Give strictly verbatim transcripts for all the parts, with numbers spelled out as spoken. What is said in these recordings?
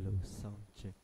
Hello, sound check.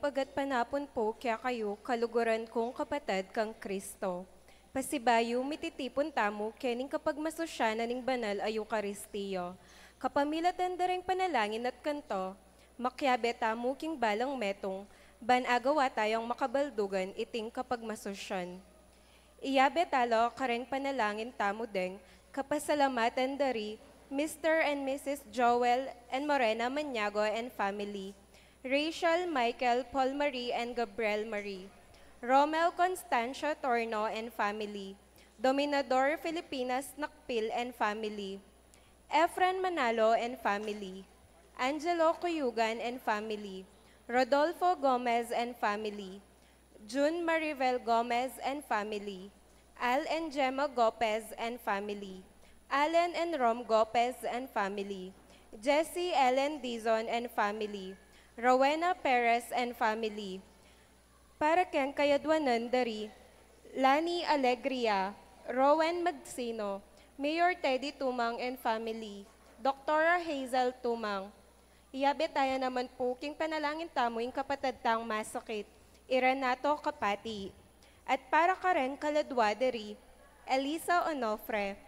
Pagkat panapun pu kekayu, kaluguran kung kapatad kang Kristo. Pasibayu, mititipun tamu kening kapagmasusyan ning banal a Eukaristia. Kapamilatan da ring panalangin at kanto, makiabe tamu king balang metung, ban agawa tayang makabaldugan iting kapagmasusyan. Iyabe tala kareng panalangin tamu deng kapasalamatan da ri Mister and Missus Joel and Morena Maniago and family, Rachel, Michael, Paul Marie and Gabriel Marie, Romel Constancia Torno and family, Dominador Filipinas Nakpil and family, Efren Manalo and family, Angelo Cuyugan and family, Rodolfo Gomez and family, Jun Maribel Gomez and family, Al and Gemma Gopez and family, Alan and Rom Gopez and family, Jesse Ellen Dizon and family, Rowena Perez and family, para keng kayadwanan da ri Lani Alegria, Rowan Magsino, Mayor Teddy Tumang and family, Doktora Hazel Tumang. Iyabe taya naman pu king panalangin tamu ing kapatad tang masakit, i Renato Kapati. At para kareng kaladwa da ri Elisa Onofre,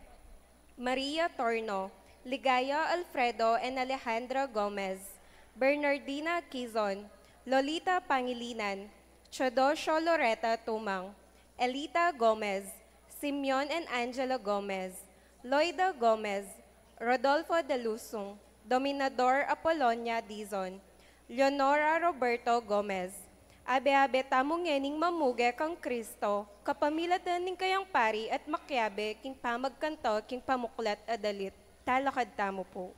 Maria Torno, Ligaya Alfredo and Alejandra Gomez, Bernardina Quizon, Lolita Pangilinan, Teodosio Loreta Tumang, Elita Gomez, Simeon and Angela Gomez, Loida Gomez, Rodolfo Delusung, Dominador Apolonia Dizon, Leonora Roberto Gomez. Abe-abe tamu ngening mamuge kang Kristo, kapamilatan ning kayang pari at makiabe king pamagkanto king pamuklat a dalit. Talakad tamu pu.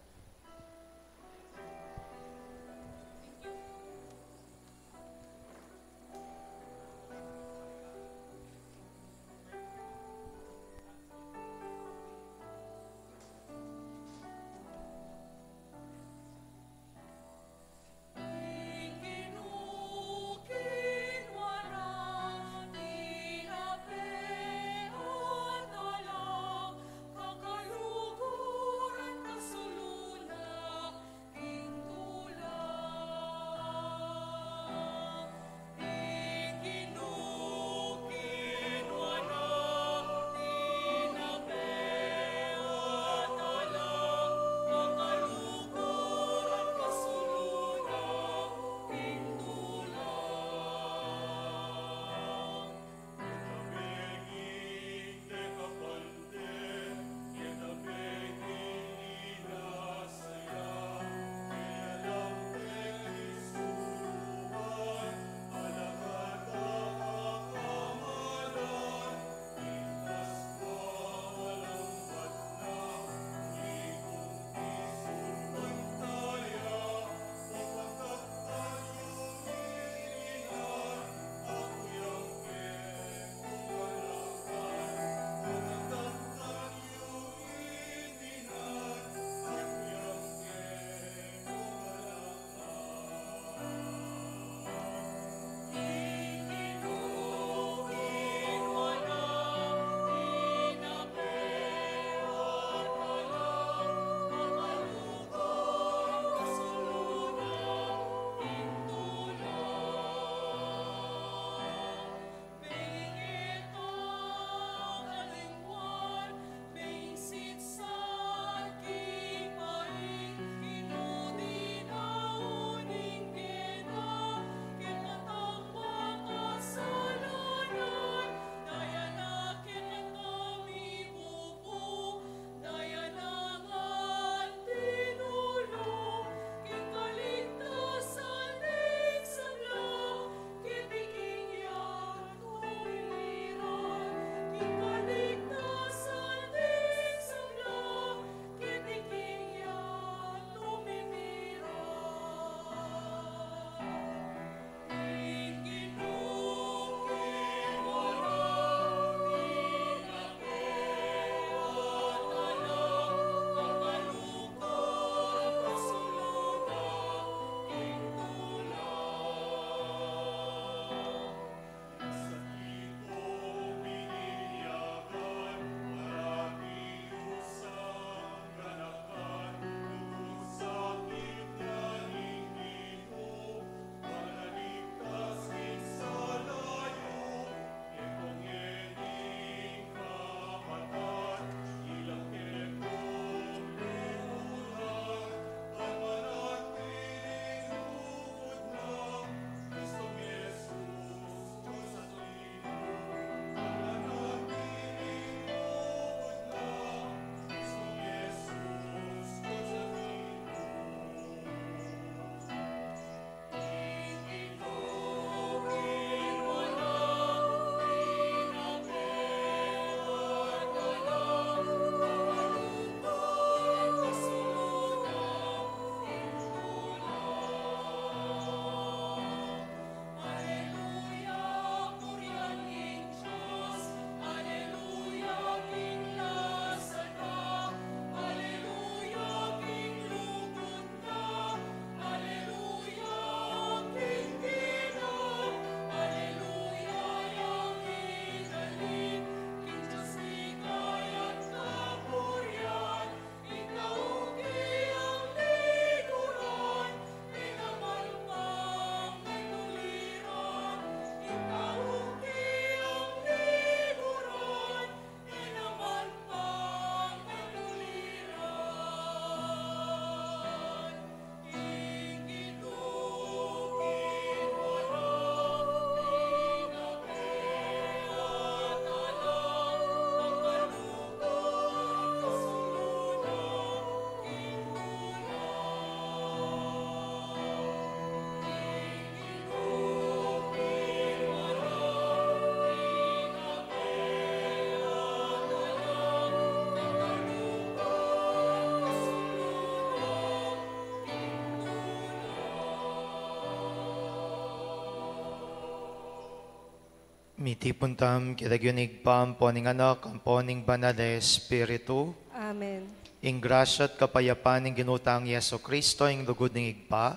Mitipun tamu king lagyu ning Ibpa, ampo ning Anak, ampo ning Banal a Espiritu. Amen. Ing grasya at kapayapan ning Ginu tang Jesucristo, ing lugud ning Ibpa,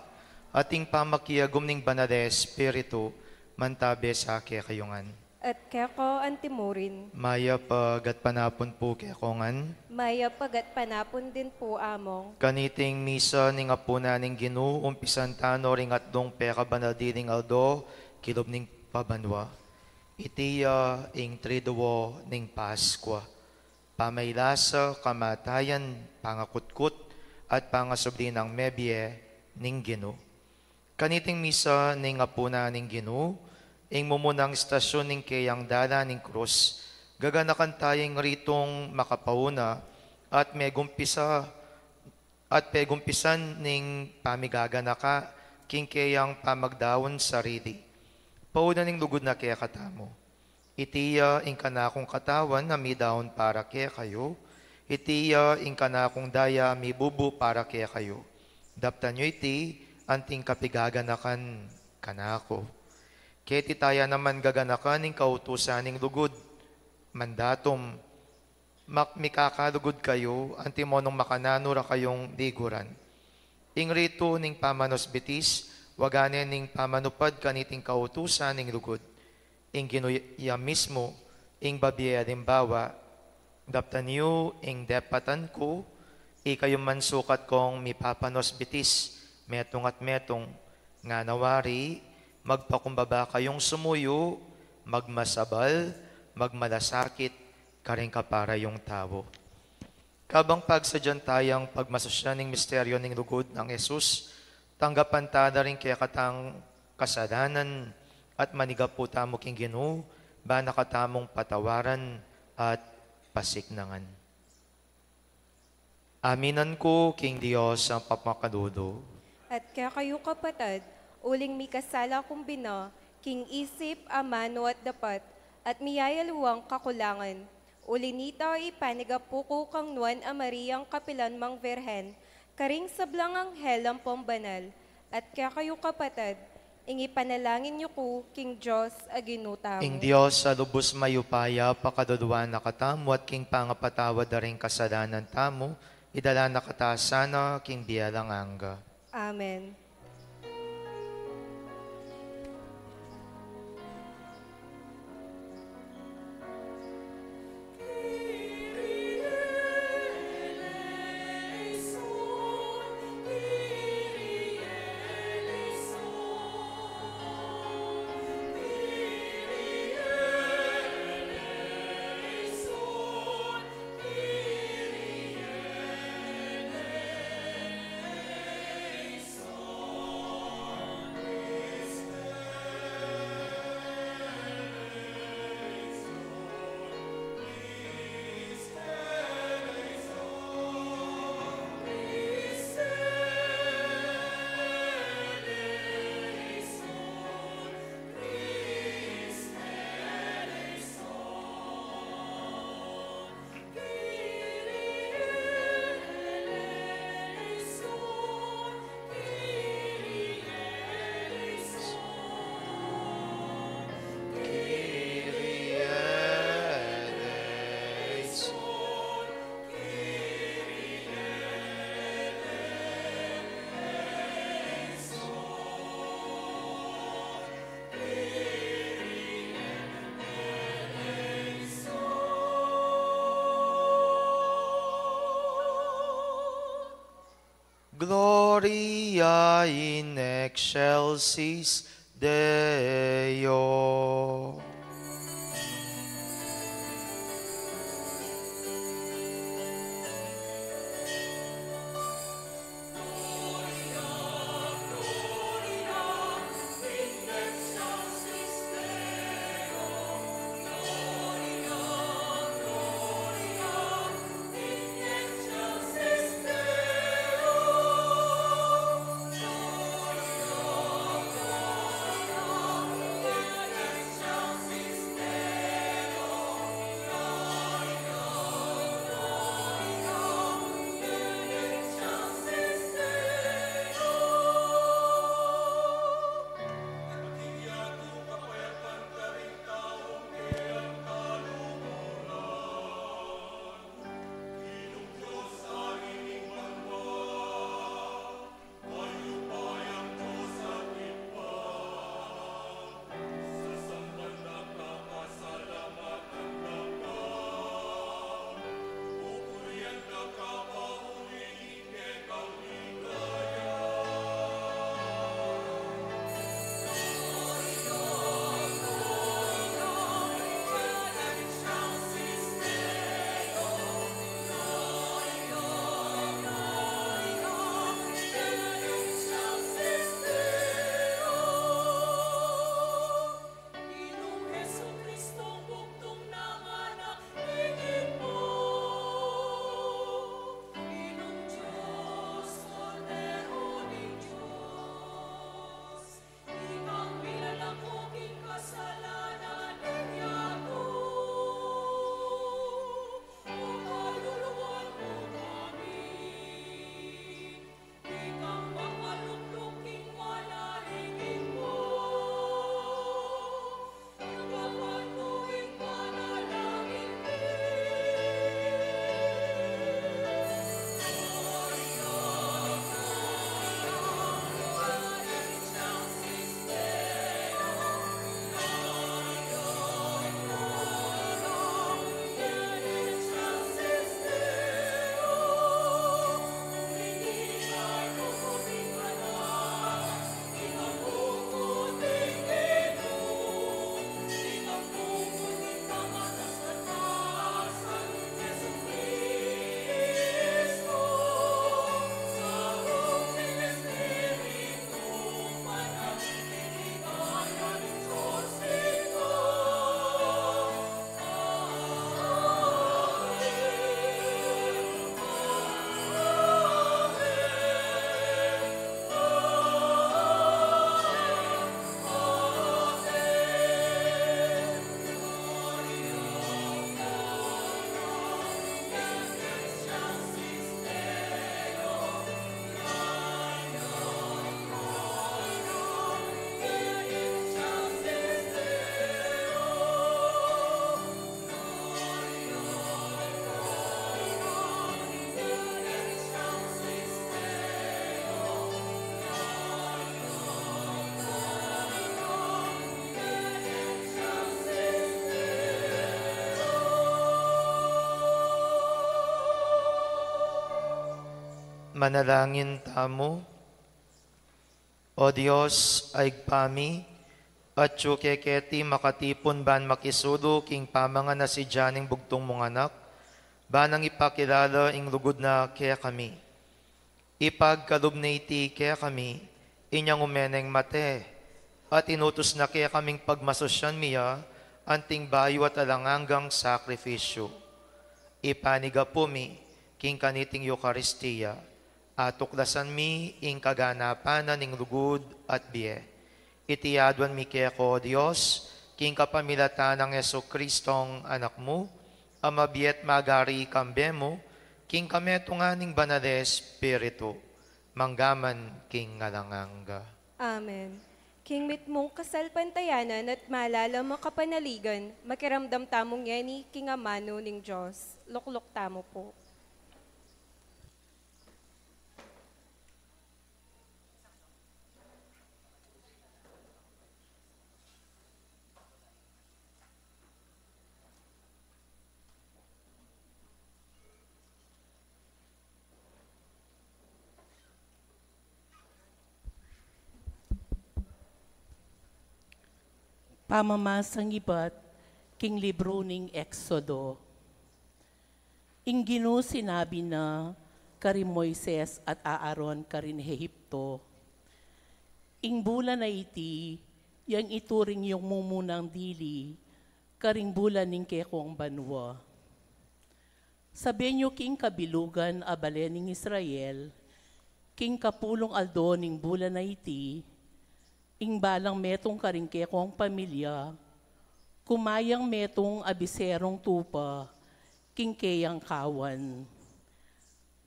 at ing pamakiagum ning Banal a Espiritu, mantabe sa kekayu ngan. At keka antimurin. Mayap a gatpanapun pu keko ngan. Mayap a gatpanapun din pu, Among. Kaniting misa ning apunan ning Ginu, umpisan tano ring atlung pekabanal diling aldo kilub ning pabanua. Iti ya ing Triduo ning Paskua, pamailasa, kamatayan, pangakutkut, at pangasubli nang mebie ning Ginu. Kaniting misa ning apunan ning Ginu, ing mumunang istasyun ning keyang dalan ning krus, gaganakan taya ing ritung makapauna at megumpisa at pegumpisan ning pamigaganaka king keyang pamagdaun sarili. Pauna ning lugud na kekatamu. Iti ya ing kanakung katawan a midaun para kekayu, iti ya ing kanakung daya a mibubu para kekayu. Daptan yu iti anting kapigaganakan kanaku. Keti taya naman gaganakan ing kautusan ning lugud, mandatum, mak-, mikakalugud kayu, antimo nung makananu ra kayung liguran. Ing ritu ning pamanubitis, waga ne ning pamanupad kaniting kautusan ning lugud. Ing Ginu ya mismu, ing babie alimbawa, daptan yu ing depatan ku, ikayu man sukat kong mipapanubitis, metung at metung, ngana wari, magpakumbaba kayung sumuyu, magmasabal, magmalasakit, karing kapara yung tau. Kabang pagsadyan tayang pagmasusyan ning misteryo ning lugud nang Jesus, tanggapan ta na ring kekatang kasalanan at manigapu tamu king Ginu, bana katamung patawaran at pasiknangan. Aminan ku king Dios a mapakalulu. At kekayu kapatad, uling mikasala kung bina, king isip, amanu at dapat, at miyayaluang kakulangan. Uli nita ipanigapu ku kang Nuan a Mariang kapilan mang Virgen, karing sablang anghel ampong banal, at kekayu kapatad, ing ipanalangin yu ku king Dios a Ginu tamu. Ing Dios a lubus mayupaya pakaluluan na katamu at king pangapatawad da ring kasalanan tamu, idala na kata sana king bie alang angga. Amen. Gloria in excelsis Deo. Manalangin tamu. O Dios a Ibpa mi, atyu ke keti makatipun ban makisulu king pamanganasya ning bugtung mung Anak, ban nang ipakilala ing lugud na kekami. Ipagkalub na iti kekami, inyang umeneng mate, at inutus na kekaming pagmasusyan mi ya anting bayu at alang anggang sakrifisyu. Ipanyawad mi king kaniting Eukaristia, atuklasan mi ing kaganapan na ning lugud at bie. Iti aduan mi keka, O Dios, king kapamilatan nang Jesucristong Anak mu, a mabie at magari kambe mu, king kametungan ning Banal a Espiritu, mangga man king alang angga. Amen. King mitmung kasalpantayanan at malalam a kapanaligan, makiramdam tamu ngeni king amanu ning Dios. Lukluk tamu pu. Pamamasang ibat king libru ning Exodo. Ing Ginu sinabi na kari Moises at Aaron karin Egipto, "Ing bulan a iti, yang ituring yung mumunang dili karing bulan ning kekong banua. Sabian yu king kabilugan a bale ning Israel, king kapulung aldo ning bulan a iti, ing balang metung karing kekong pamilya, kumayang metung a biserung tupa king keyang kawan.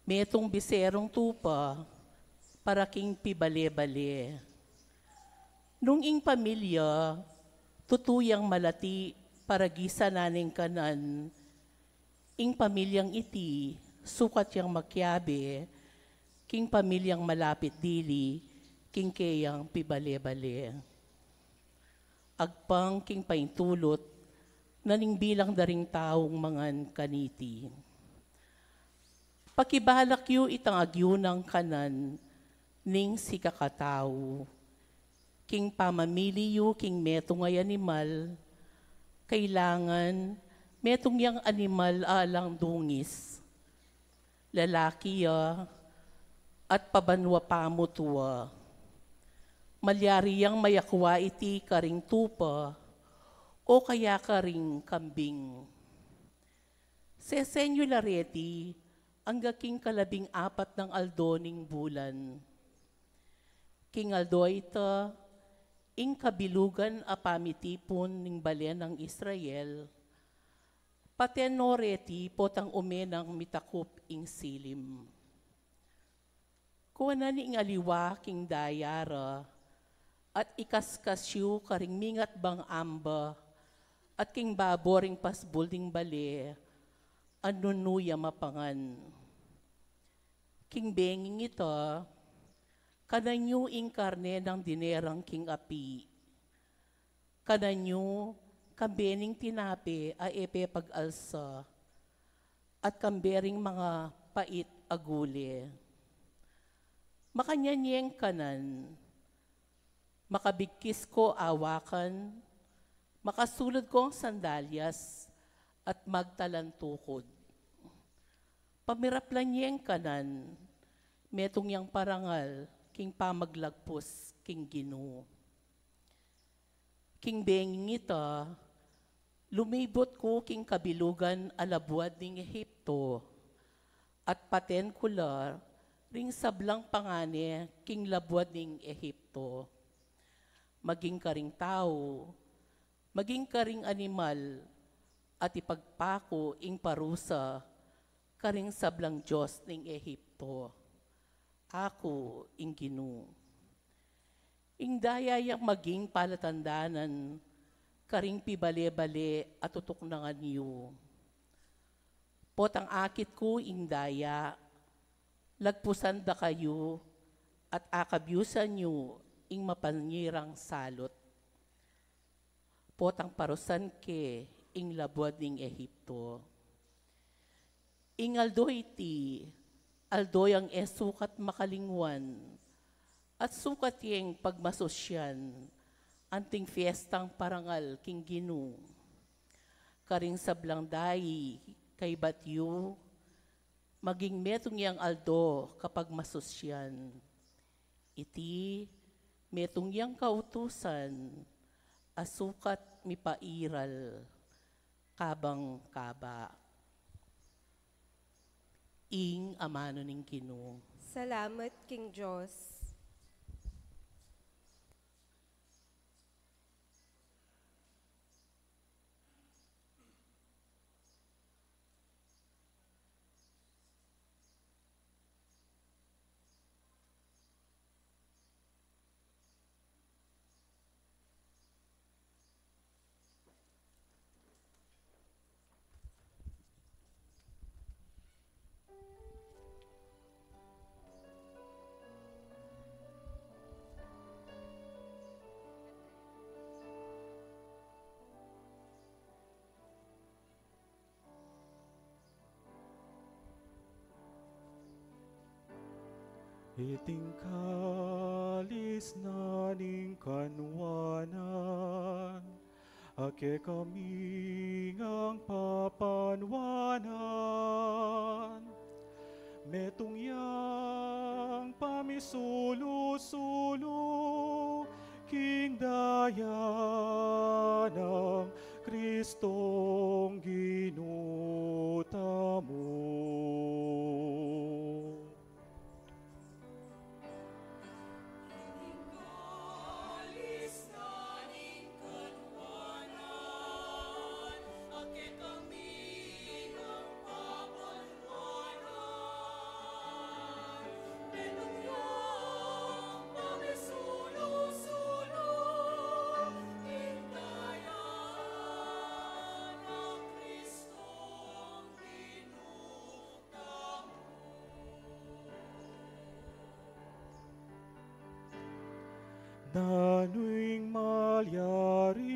Metung biserung tupa para king pibale-bale. Nung ing pamilya tutu yang malati para gisanan ning kanan, ing pamilyang iti sukat yang makiabe king pamilyang malapit dili king keyang pibale-bale. Agpang king paintulut na ning bilang da ring taung mangan kaniti. Pakibalak yu itang agyunang kanan ning sikakatau. King pamamili yu king metung a animal, kailangan metung yang animal a alang dungis. Lalaki ya at pabanua pamutua. Malyari yang mayakwa iti karing tupa o kaya karing kambing. Sesen yu la reti angga king kalabing apat nang aldo ning bulan. King aldo a ita, ing kabilugan a pamitipun ning bale nang Israel, paten no reti potang ume nang mitakup ing silim. Kuanan ing aliwa king daya ra at ikaskas yu karing mingatbang amba at king babo ring pasbul ding bale a nunu ya mapangan. King benging ita, kanan yu ing karne nang dinerang king api. Kanan yu kambe ning tinape a e pepag-alsa at kambe ring mangapait a gule. Makanyan yeng kanan, makabigkis ko awakan, makasulud kong sandalyas at magtalantukud. Pamiraplan yeng kanan, metung yang parangal king pamaglagpus king Ginu. King benging ita, lumibut ku king kabilugan a labuad ning Ehipto, at paten ku la ring sablang pangane king labuad ning Ehipto. Maging karing tau, maging karing animal, at ipagpaku ing parusa karing sablang dios ning Ehipto. Aku ing Ginu. Ing daya yang maging palatandanan karing pibale-bale a tutuknangan yu. Potang akit ku ing daya, lagpusan da kayu, at akabyusan yu ing mapanyirang salut. Potang parusan ke ing labuad ning Ehipto. Ing aldo iti, aldo yang e sukat makalingwan, at sukat yeng pagmasusyan, anting fiestang parangal king Ginu. Karing sablang dayi kaybat yu, maging metung yang aldo kapagmasusyan. Iti metung yang kautusan a sukat mipairal kabang kaba. Ing amanu ning Ginu. Salamat king Dios. Iting kalis na ning kanwanan, a kekami ngang papanwanan. Metung yang pamisulu-sulu king daya nang Kristong Ginu tamu. Nanu ing malyari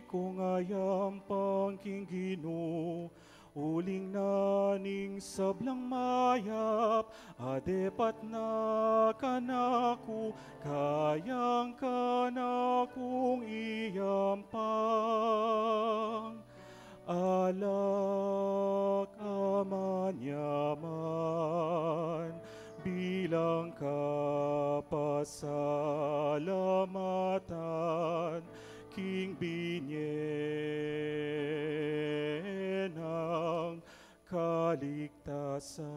kung ayampang king Ginu, uling na ning sablang mayap a depat na kanaku, kayang kanakung iyampang. Alak a manyaman bilang kapasalamatan king binye nang kaligtasan.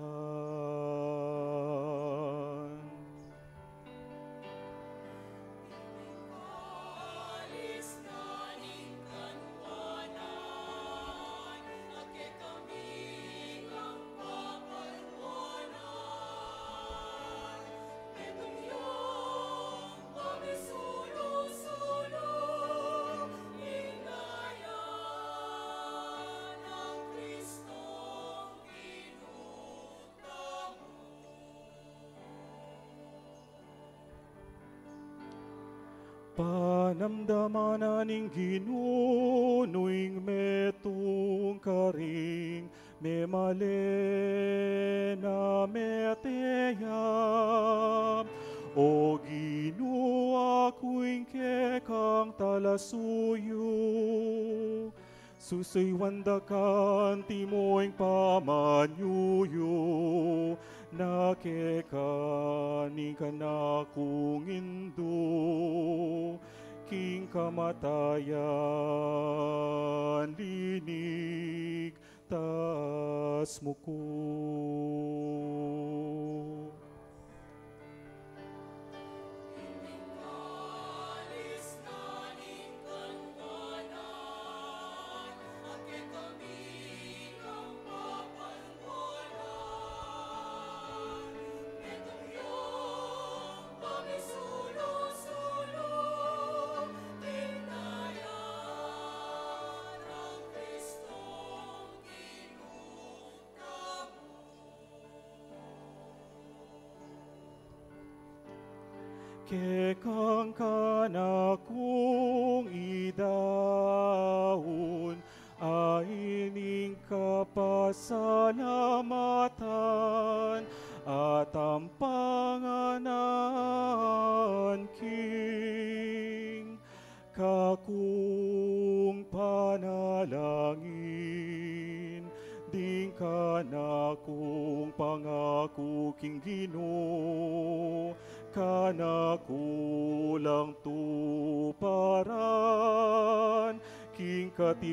Panamdaman na ning Ginu nu ing metung karing memalen a mete ya. O Ginu, aku ing kekang talasuyu. Susuyuan da kantimu ing pamanyuyu na keka ning kanakung indu, king kamatayan linigtas mu ku. Kekang kanakung idaun a ining kapasalamatan, at ampanganan king kakung panalangin, ding kanakung pangaku king Ginu, kanaku lang tuparan, king katipunan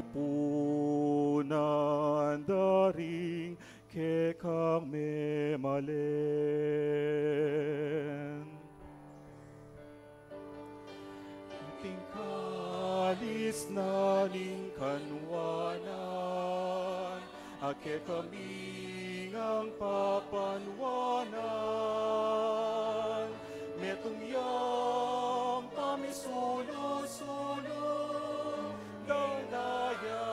da ring kekang memalen. Ing kalis na ning kanwanan, a kekaming papanwanan, metung yang pamisulu-sulu, dayang daya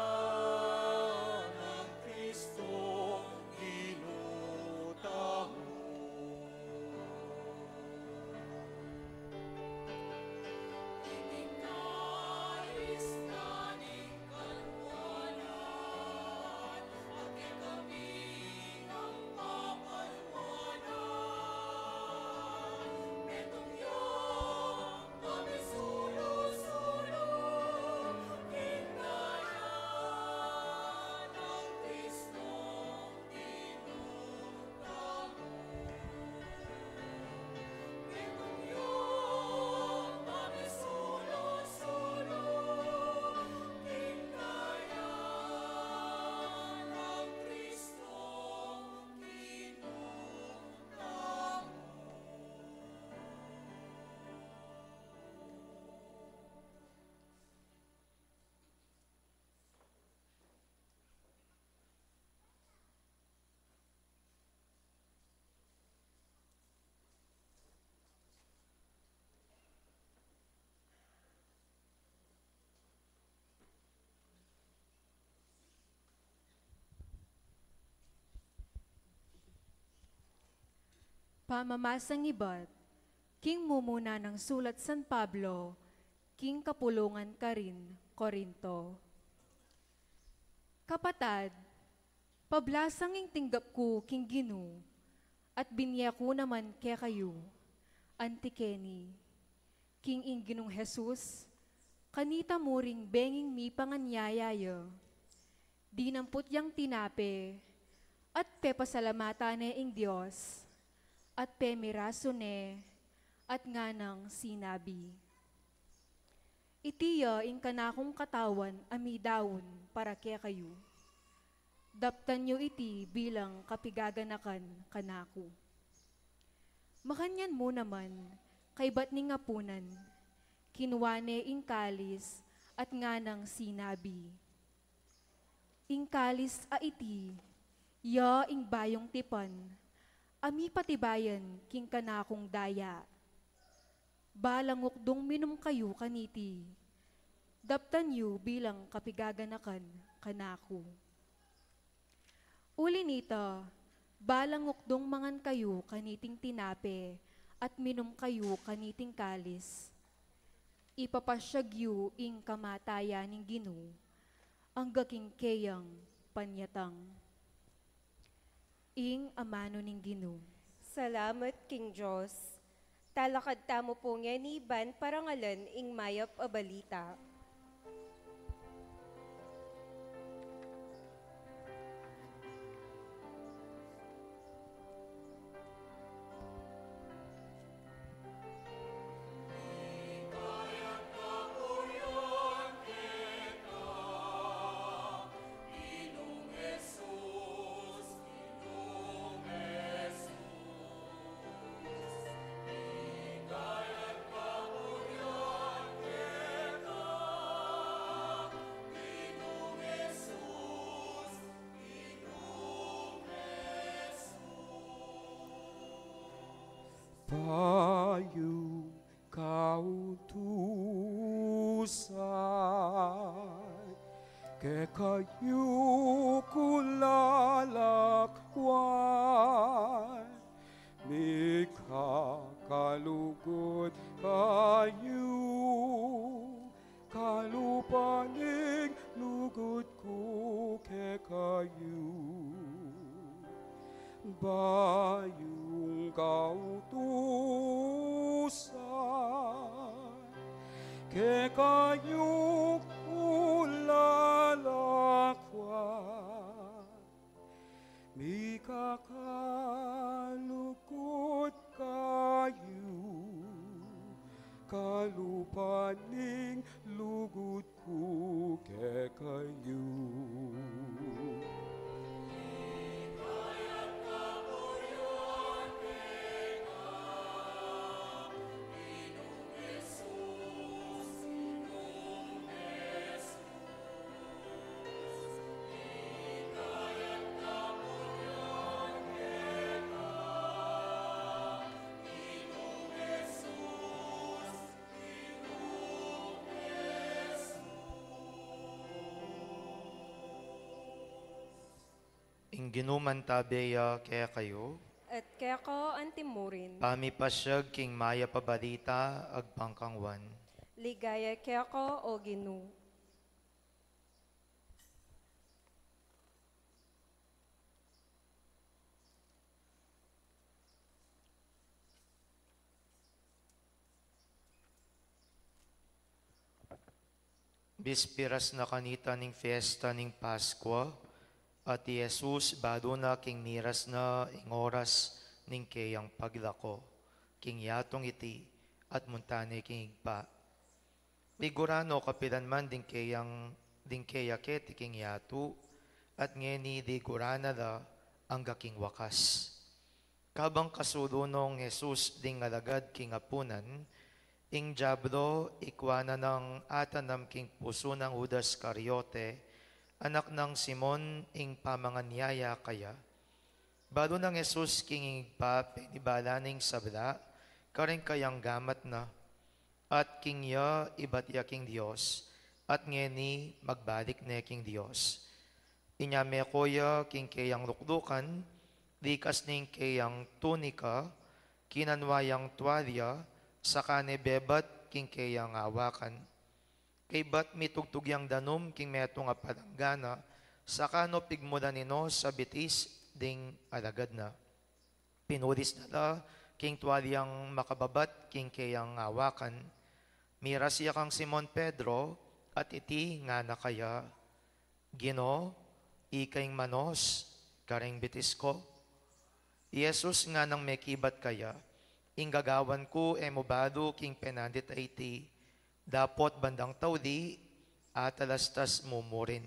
nang Kristo Ginu tamu. Pamamasang ibat king mumuna nang sulat San Pablo king kapulungan karin Corinto. Kapatad, pablasang ing tinggap ku king Ginu, at binie ku naman kekayu, anti keni, king ing Ginung Jesus, kanita mu ring benging mipanganyaya ya, dinampot yang tinape, at pepasalamatan ne ing Dios, at pemirasu ne, at nganang sinabi, "Iti ya ing kanakung katawan a midaun para kekayu. Daptan yu iti bilang kapigaganakan kanaku." Makanyan mu naman, kaybat ning apunan, kinua ne ing kalis at nganang sinabi, "Ing kalis a iti, ya ing bayung tipan, a mipatibayan king kanakung daya. Balang ukdung minum kayu kaniti, daptan yu bilang kapigaganakan kanaku. Uli nita, balang ukdung mangan kayu kaniting tinape at minum kayu kaniting kalis, ipapasyag yu ing kamatayan ning Ginu, angga king keyang panyatang." Ing amanu ning Ginu. Salamat king Dios. Talakad tamu pu ngeni ban parangalan ing mayap a balita. Bayu kautusan, kekayu ku lalakwan, mikakalugud kayu, kalupa ning lugud ku kekayu. Bayung kautusan, kekayu ku lalakwan, mikakalugud kayu, kalupa ning lugud ku kekayu. Ing Ginu mantabe ya kekayu. At keka antimurin. Pamipasiag king mayap a balita agpang kang Juan. Ligaya keka, o Ginu. Bispiras na kanita ning fiesta ning Paskua, at i Jesus balu na king miras na ing oras ning keyang paglako king yatung iti, at munta ne king Ibpa. Digura no kapilan man ding keyang, ding keya keti king yatu, at ngeni digura na la angga king wakas. Kabang kasulu nong Jesus ding alagad king apunan, ing Diablo ikua na nang atanam king pusu nang Judas Iscariote, anak nang Simon, ing pamanganiaya kaya. Balu nang Jesus king Ibpa, penibala ne ing sabla karing kayang gamat na, at king ya ibat ya king Dios, at ngeni magbalik ne king Dios. Inya meko ya king keyang luklukan, likas ning keyang tunika, kinanua yang tualya, saka ne bebat king keyang awakan. Kaybat mitugtug yang danum king metung a palanggana, saka no pigmulan inos a bitis ding alagad na. Pinulis na la king tualyang makababat king keyang awakan. Miras ya kang Simon Pedro, at iti ngana kaya, "Ginu, ika ing manos karing bitis ku?" I Jesus nganang mekibat kaya, "Ing gagawan ku e mu balu king penandit a iti, dapot bandang tauli, atalastas mu mu rin."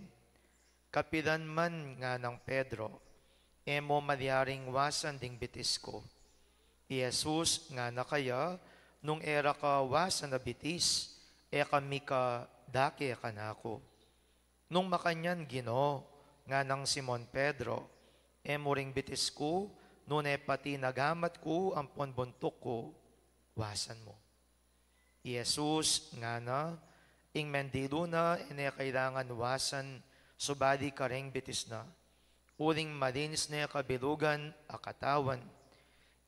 "Kapilan man," nganang Pedro, "e mu malyaring wasan ding bitis ku?" I Jesus ngana kaya, "Nung e ra ka wasan a bitis, e ka mika dake kanaku." "Nung makanyan, Ginu," nganang Simon Pedro, "e mu ring bitis ku, nune pati na gamat ku ampon buntuk ku, wasan mu." I Jesus ngana, "Ing mendilu na e ne kailangan wasan subali karing bitis na, uling malinis ne kabilugan a katawan.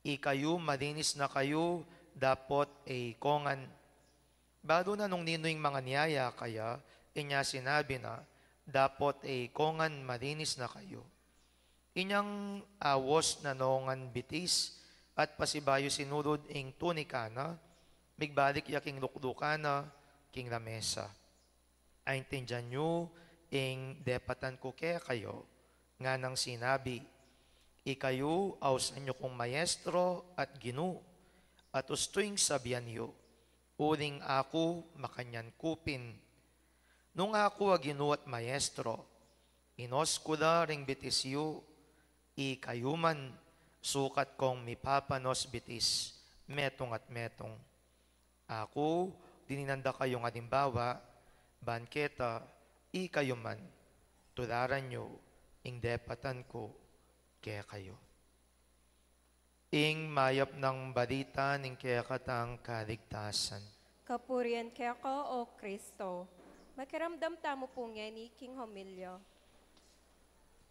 Ikayu malinis na kayu dapot e ikongan." Balu na nung ninu ing manganiaya kaya, inya sinabi na, "Dapot e ikongan malinis na kayu." Inyang awos na no ngan bitis, at pasibayu sinulud ing tunika na, migbalik ya king luklukan na king lamesa. "Aintindian yu ing depatan ku kekayu?" nganang sinabi, "Ikayu ausan yu kung Maestro at Ginu, at ustu ing sabian yu, uling aku makanyan ku pin. Nung aku a Ginu at Maestro, inos ku la ring bitis yu, ikayu man sukat kong mipapanos bitis metung at metung. Aku dininan da kayung alimbawa, ban keta ikayu man tularan yu ing depatan ku kekayu." Ing mayap nang balita ning kekatang kaligtasan. Kapurian keka, O Kristo. Makiramdam tamu pu ngeni king homilya.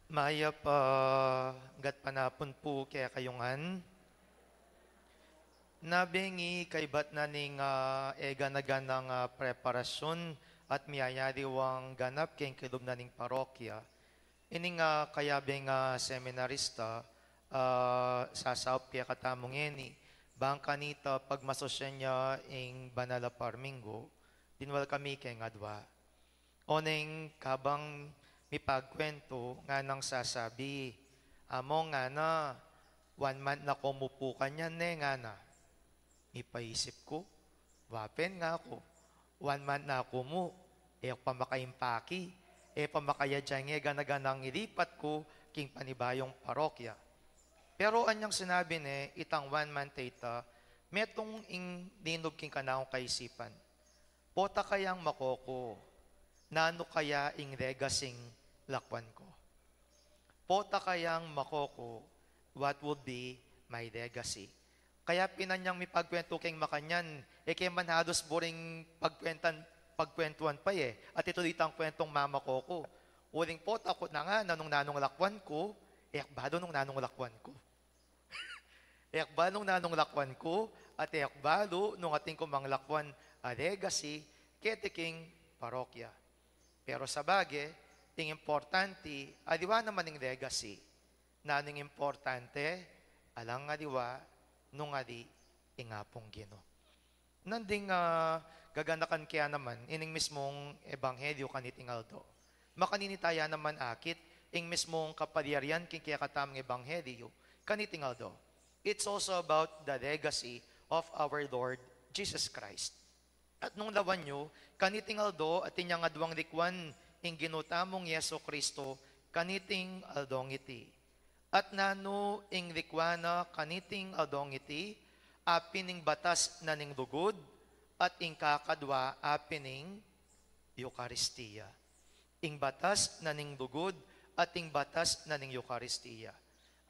Mayap a gatpanapun pu kekayu ngan. Nabeng i kaybat na ning, ah, e gana-ganang, ah, preparasyun at miyayaliwang ganap king kilub na ning parokya. Ining, ah, kayabeng, ah, seminarista, Ah, sasaup kekatamu ngeni, bang kanita pagmasusyan ya ing banal a parminggu, dinwal kami keng adwa. Oneng kabang mipagkwentu, nganang sasabi, "Among ngana, one month na ku mu pu kanyan ne," ngana. Mipaisip ku, wa pin nga ku, one month na ku mu, e ku pa makaimpaki, e pa makayadya ing gana-ganang ilipat ku king panibayung parokya. Pero anyang sinabi ne, itang one month a ita, metung ing linub king kanakung kaisipan. Pota kayang makoku, nanu kaya ing legacy ning lakwan ku? Pota kayang makoku, what would be my legacy? Kaya pin anyang mipagkwentu keng makanyan, e ke man halus buring pagkwentan, pagkwentuan pa e, at ito ditang kwentong mamakoku. Uling pota ku na nga, nanung-nanung lakwan ku, e ku balu nung nanung lakwan ku. E ku balu nung nanung lakwan ku, at e ku balu nung atin ku mang lakwan a legacy, keti king parokya. Pero sabage, ing importante, aliwa naman ing legacy. Nanu ing importante, alang aliwa, nung ali ing Apung Ginu. Nanding, ah, gaganakan ke naman ining mismung ebanghelyo kaniting aldo. Makanini taya naman akit ing mismung kapalyarian king kekatamung ebanghelyo kaniting aldo. It's also about the legacy of our Lord Jesus Christ. At nung lawan yu, kaniting aldo atin yang adwang likwan ing Ginu tamung Jesu Kristo kaniting aldong iti. At nanu ing likwan na kaniting aldong iti, apin ing batas na ning lugud, at ing kakadwa apin ing Eukaristia. Ing batas na ning lugud, at ing batas na ning Eukaristia.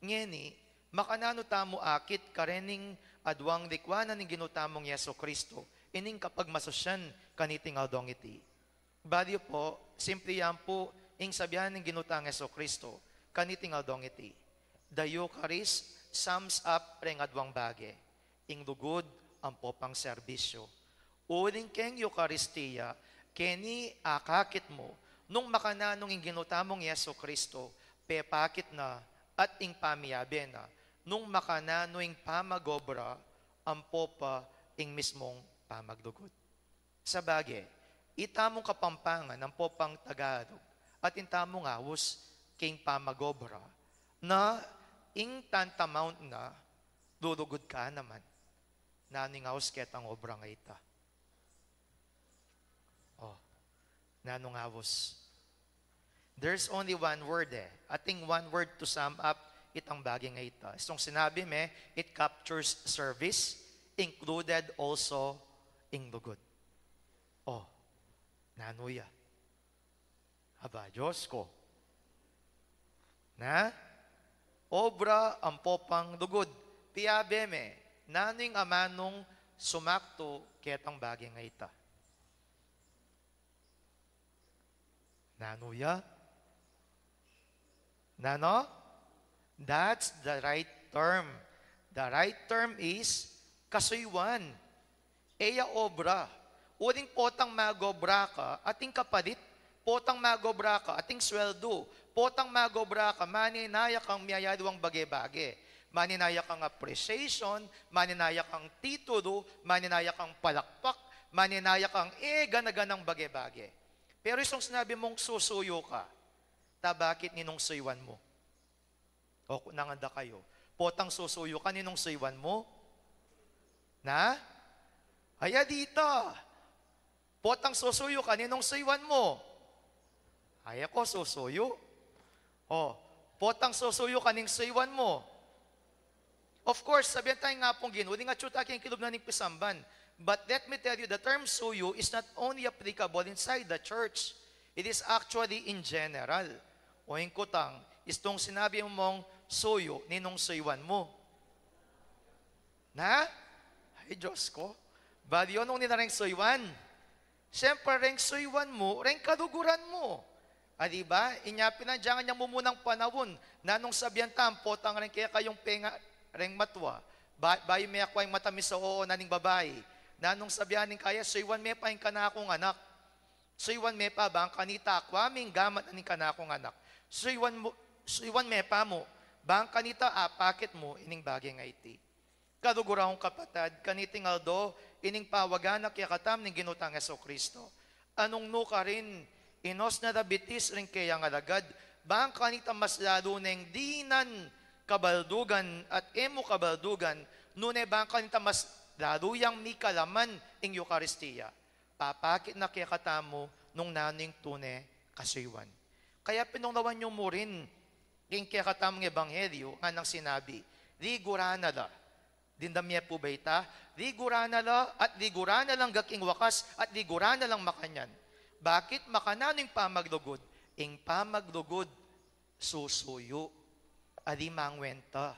Ngeni, makananu tamu akit karening adwang likwan na ning Ginu tamung Jesu Kristo, ining kapagmasusyan kaniting aldong iti? Balu yu pu, simpli ya pu ing sabian ning Ginu tang Jesu Kristo kaniting aldong iti. The Eucharist sums up reng adwang bage, ing lugud ampo pang serbisyu. Uling keng Eukaristia, keni akakit mu nung makananu ing Ginu tamung Jesu Kristo pepakit na at ing pamiyabe na nung makananu ing pamag-obra ampo pa ing mismung pamaglugud. Sabage, itamung Kapampangan ampo pang Tagalog, atin tamung aus king pamag-obra na ing tantamount na lulugud ka naman. Nanu ing aus ketang obra a ita? O, nanu ing aus? There's only one word e. Atin one word to sum up itang bage a ita. Istung sinabi me, it captures service, included also ing lugud. O, nanu ya? Aba, Dios ku. Na? Obra ampo pang lugud. Piyabe me, nanu ing amanung sumaktu ketang bage a ita? Nanu ya? Nanu? That's the right term. The right term is kasuyuan. E ya obra. Uling potang mag-obra ka, ating kapalit. Potang mag-obra ka, ating sweldo. Potang mag-obra ka, maninaya kang miyayaliwang bage-bage. Maninaya kang appreciation, maninaya kang titulu, maninaya kang palakpak, maninaya kang e gana-ganang bage-bage. Pero istung sinabi mung susuyu ka, ta bakit ninung suyuan mu? O, nanu nganda kayu? Potang susuyu ka, ninung suyuan mu? Na? Aya dita. Potang susuyu ka, ninung suyuan mu? Aya ku susuyu. O, potang susuyu ka, ninung suyuan mu? Of course, sabian taya ning Apung Ginu, uling atyu ta king kilub na ning pisamban. But let me tell you, the term suyu is not only applicable inside the church. It is actually in general. O ing kutang, istung sinabi mung suyu, ninung suyuan mu? Na? Ay, Dios ku. Balu yu nung ninu reng suyuan? Siyempre, reng suyuan mu, reng kaluguran mu. A, di ba? Inya pin, agyang mumunang panaun, nanung sabian ta, potang reng kekayung penga, reng matua. Ba-, bayu mekua ing matamis a oo na ning babai. Nanung sabian ning kaya, suyuan me pa ing kanakung anak. Suyuan me pa bang kanita akua me ing gamat na ning kanakung anak. Suyuan mu, suyuan me pa mu Bang kanita apakit mu ining bage a iti. Kaluguran kung kapatad, kaniting aldo, ining pawagan na kekatamu ning Ginu tang Jesucristo. Anung nukarin, inos na da bitis ring keyang alagad, bang kanita mas lalu neng dinan kabaldugan at e mu kabaldugan, nune bang kanita mas lalu yang mikalaman ing Eukaristia. Papakit na kekatamu nung nanu ing tune kasuyuan. Kaya pinunglawan yu mu rin ing kekatamung ebanghelyu, nganang sinabi, liguran na la. Dimdam ye pu ba ita? Liguran na la at liguran na lang gaking wakas at liguran na lang makanyan. Bakit? Makananu ing pamaglugud? Ing pamaglugud susuyu. Ali mangwenta.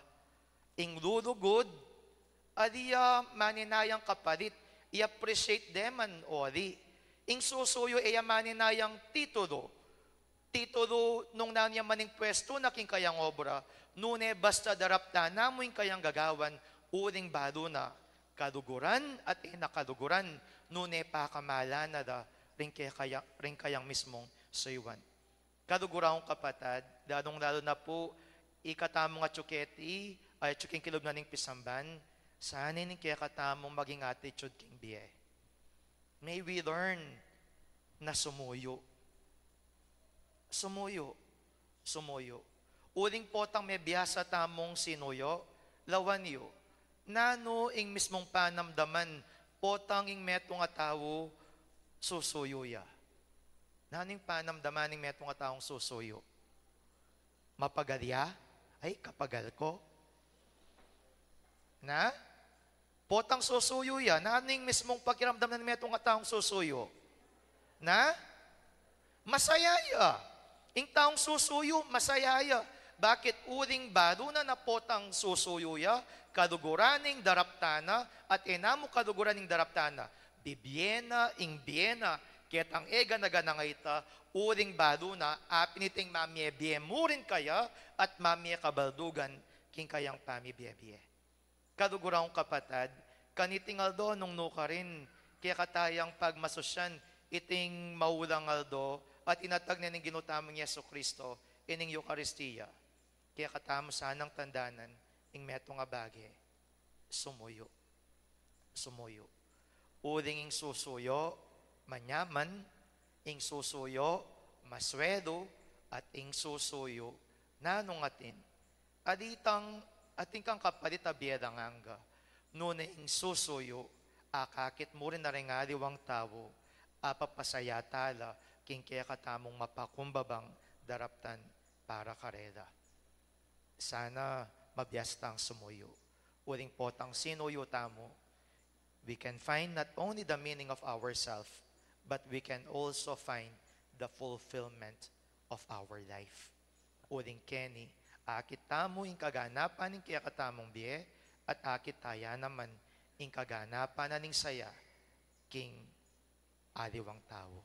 Ing lulugud, ali ya maninayang kapalit, i-appreciate de man o ali. Ing susuyu, e ya maninayang titulu. Titulu nung nanu ya man ing pwestu na king kayang obra, nune basta daraptan na mu ing kayang gagawan, uling balu na kaluguran at e na kaluguran, nune pakamalan na da ring kekaya-, ring kayang mismung suyuan. Kaluguran kung kapatad, lalung-lalu na pu, ikatamung atyu keti, ay atyu king kilub na ning pisamban, sana ing kekatamung maging attitude king bie. May we learn na sumuyu. Sumuyu. Sumuyu. Uling potang mebiasa tamung sinuyu, lawan yu. Nanu ing mismung panamdaman, potang ing metung a tau susuyu ya? Nanu ing panamdaman ning metung a taung susuyu? Mapagal ya? Ay, kapagal ko. Na? Potang susuyu ya. Nanu ing mismung pakiramdam na ning metung a taung susuyu? Na? Masaya ya. Ing taung susuyu, masaya ya. Bakit? Uling balu na na potang susuyu ya, kaluguran ing daraptan na, at e na mu kaluguran ing daraptan na. Bibie na, ing bie na, ketang e gana-gana nga ita, uling balu na, apin iting mamie bie mu rin kaya, at mamie kabaldugan, king kayang pamibie-bie. Kaluguran kung kapatad, kaniting aldo nung nukarin, kekatayang pagmasusyan, iting maulang aldo, at inatag na ning Ginu tamung Jesucristo, ining Eukaristia. Kekatamu sanang tandanan, ing metung a bage, sumuyu. Sumuyu. Uling ing susuyu, manyaman, ing susuyu, maswelu, at ing susuyu, nanung atin. Alitang, atin kang kapalit a bie alang angga. Nune ing susuyu, akakit mu rin na ring aliwang tau, apapasaya tala, king kekatamung mapakumbabang daraptan para karela. Sana mabiasa tang sumuyu. Uling potang sinuyu tamu, we can find not only the meaning of ourself, but we can also find the fulfillment of our life. Uling keni, akit tamu ing kaganapan ning kekatamung bie, at akit taya naman ing kaganapan na ning saya king aliwang tau.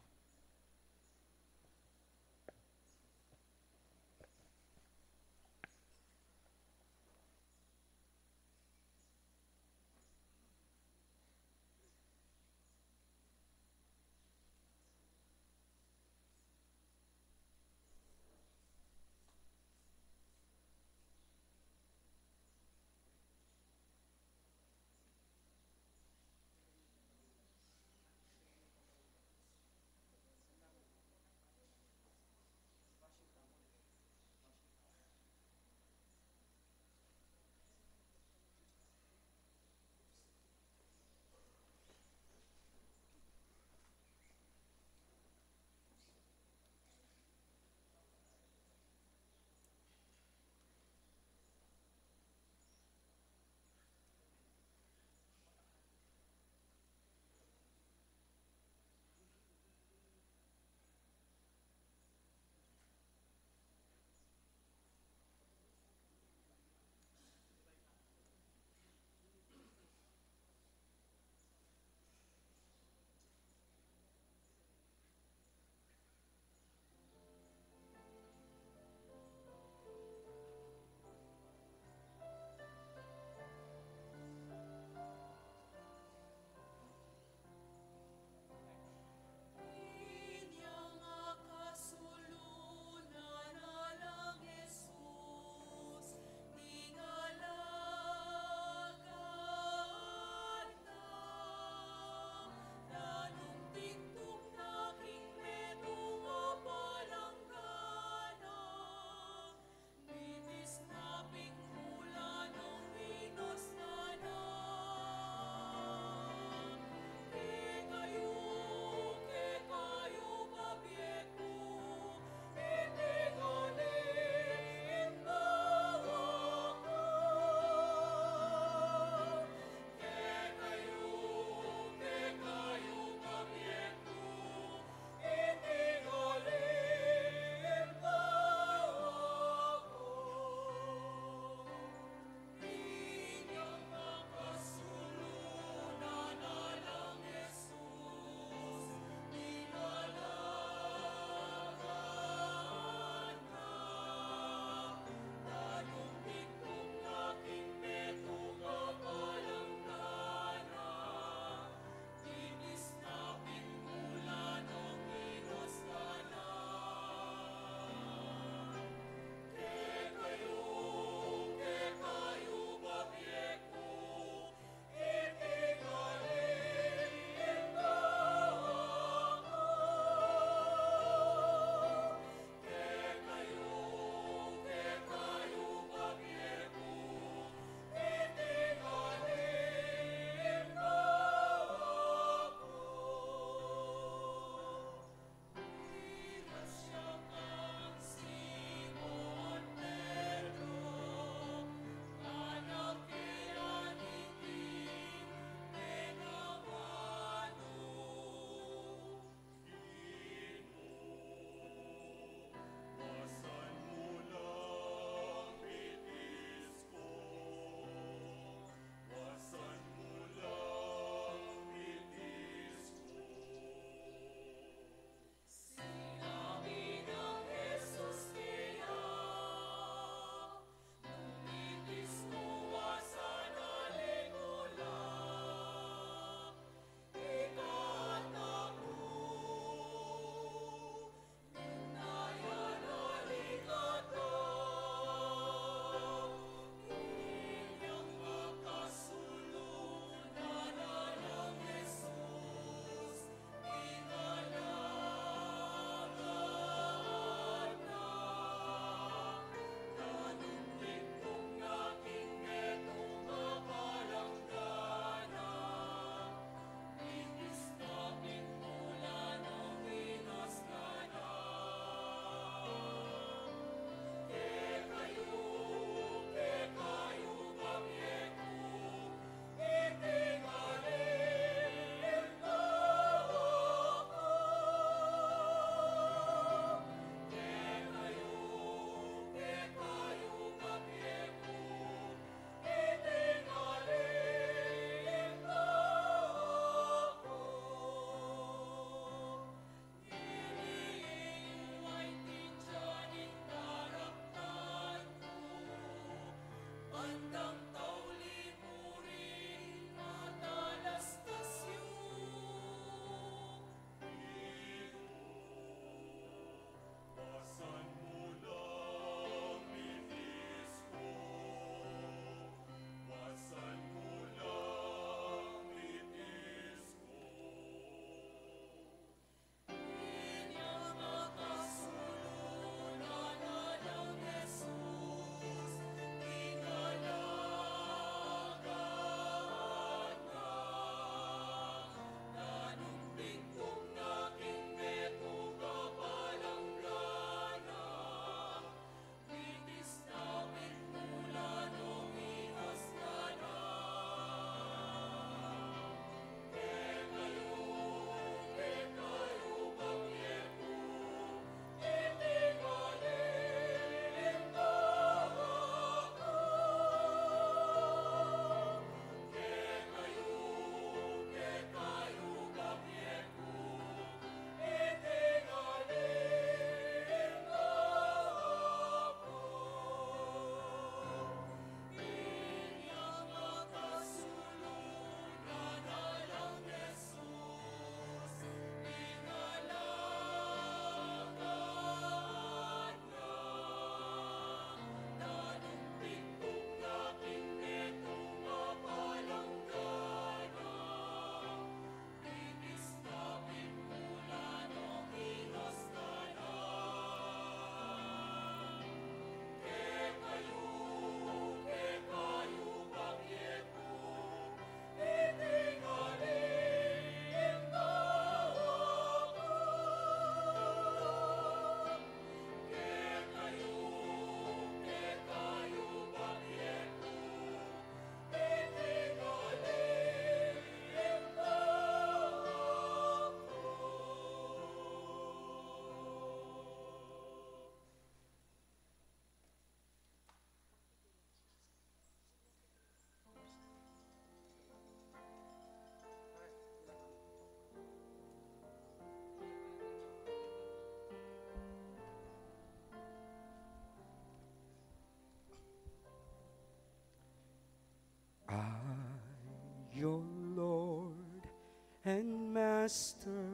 Master,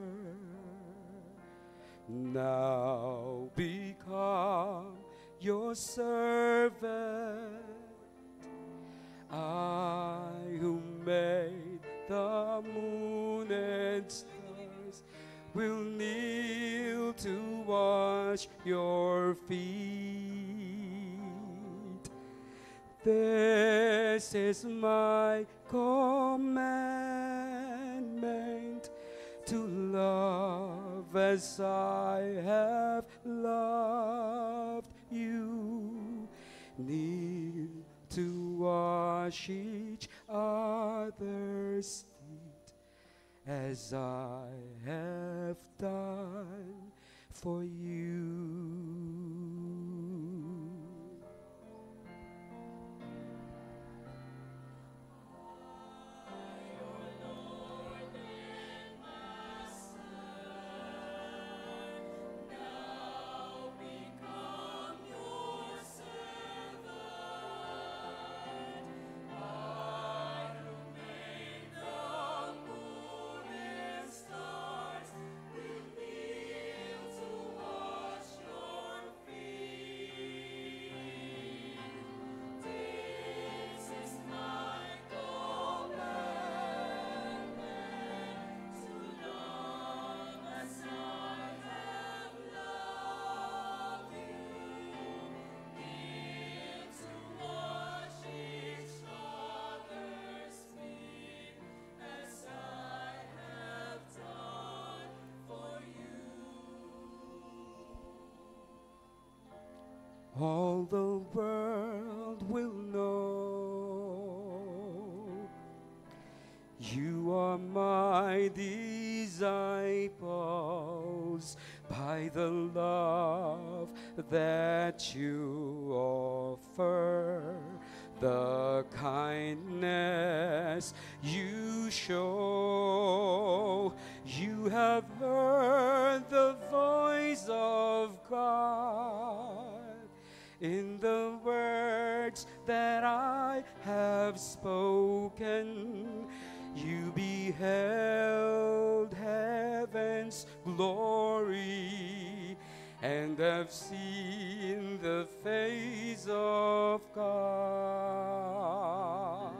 now become your servant. I, who made the moon and stars, will kneel to wash your feet. This is my commandment, to love as I have loved you. Kneel to wash each other's feet, as I have done for you. All the world will know you are my disciples by the love that you offer, the kindness you show. You have heard the voice of God in the words that I have spoken. You beheld heaven's glory and have seen the face of God.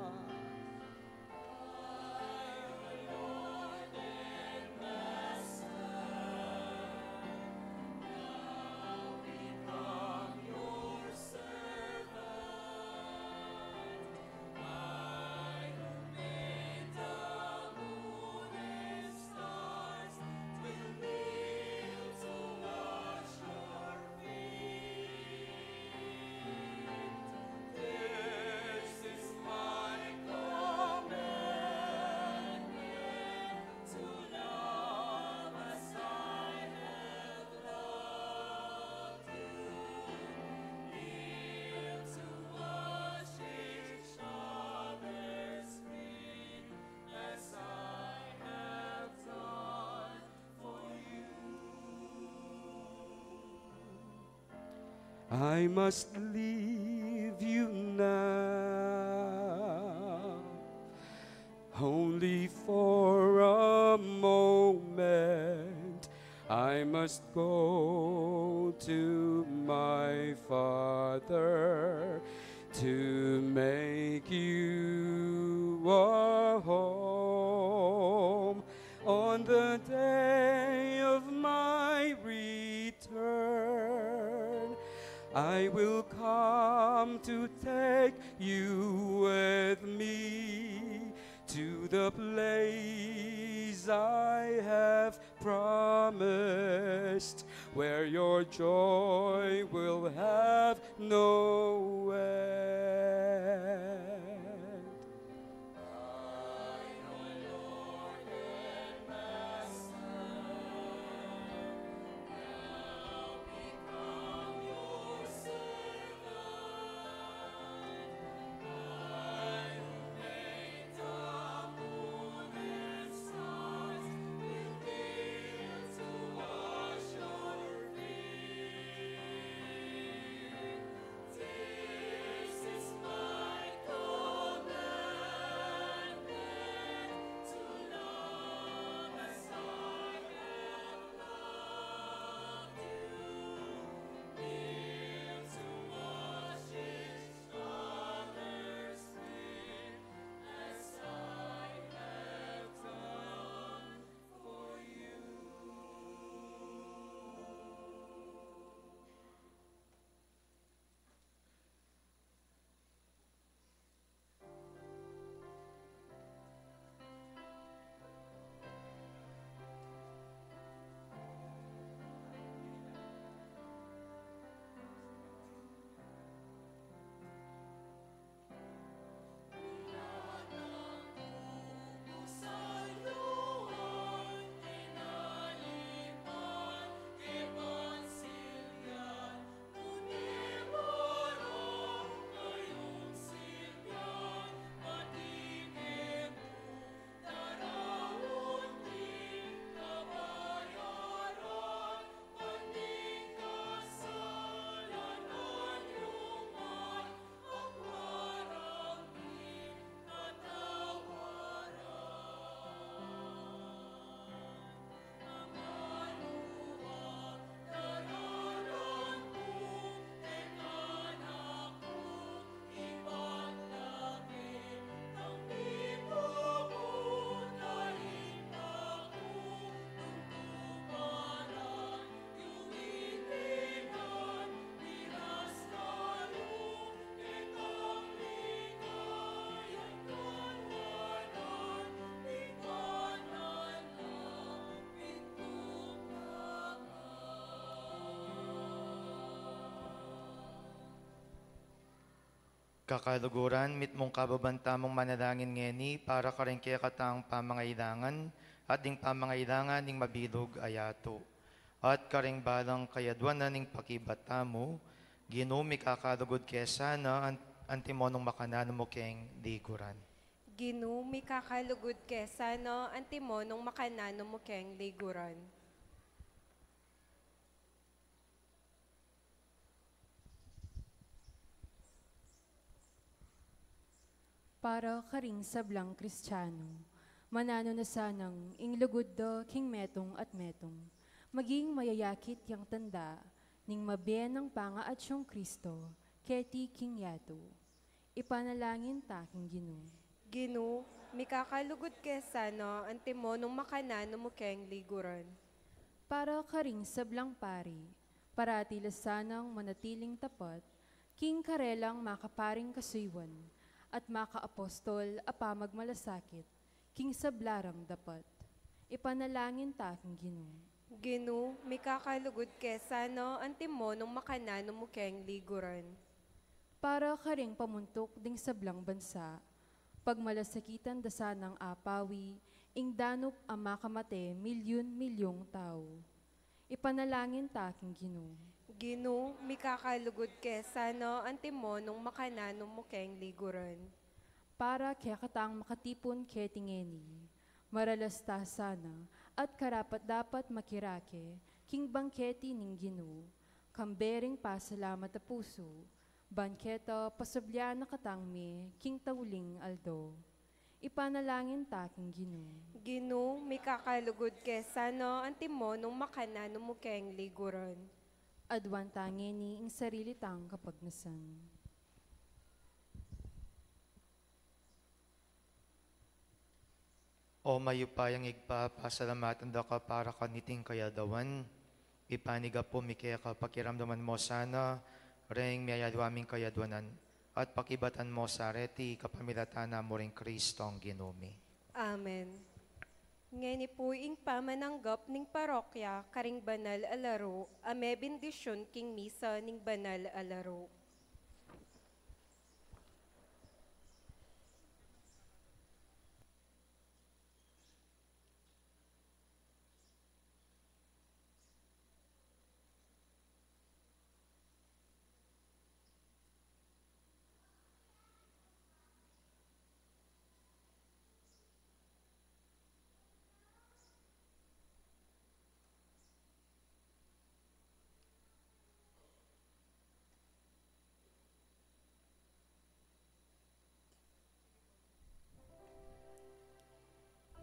I must leave you now, only for a moment. I must go to my Father to make you a home. On the day of my return, I will come to take you with me to the place I have promised, where your joy will have no end. Kakaluguran, mitmung kababan tamung manalangin ngeni para karing kekatang pamangailangan at ding pamangailangan ning mabilug a yatu. At karing balang kayadwanan ning pakibat tamu, Ginu, mikakalugud ke sana an-, antimo nung makananu mu keng liguran. Ginu, mikakalugud ke sana antimo nung makananu mu keng liguran. Para karing sablang Kristiano, mananu na sanang ing lugud da king metung at metung, maging mayayakit yang tanda ning mabie nang pangaatyung Kristo keti king yatu. Ipanalangin ta king Ginu. Ginu, mikakalugud ke sana antimo nung makananu mu keng liguran. Para karing sablang pari, parati la sanang manatiling tapat king karelang makaparing kasuyuan at makaapostol a pamagmalasakit king sabla rang dapat. Ipanalangin ta king Ginu. Ginu, mikakalugud ke sana antimo nung makananu mu keng liguran. Para karing pamuntuk ding sablang bansa, pagmalasakitan da sanang apawi ing danup a makamate milyun-milyung tau. Ipanalangin ta king Ginu. Ginu, mikakalugud ke sana antimo nung makananu mu keng liguran. Para kekatang makatipun keti ngeni, maralas ta sana at karapat-dapat makirake king bangketi ning Ginu, kambe ring pasalamat a pusu, ban keta pasubli na katang mie king tauling aldo. Ipanalangin ta king Ginu. Ginu, mikakalugud ke sana antimo nung makananu mu keng liguran. Aduan ta ngeni ing sarili tang kapagnasan. O mayupayang Ibpa, pasalamatan da ka para kaniting kayadwan. Ipanigapu mi keka, pakiramdaman mu sana reng miyayaliwa ming kayadwanan at pakibatan mu sa reti kapamilatan na mu ring Kristong Ginu mi. Amen. Ngeni pu ing pamananggap ning parokya karing banal a laru a mebendisyun king misa ning banal a laru.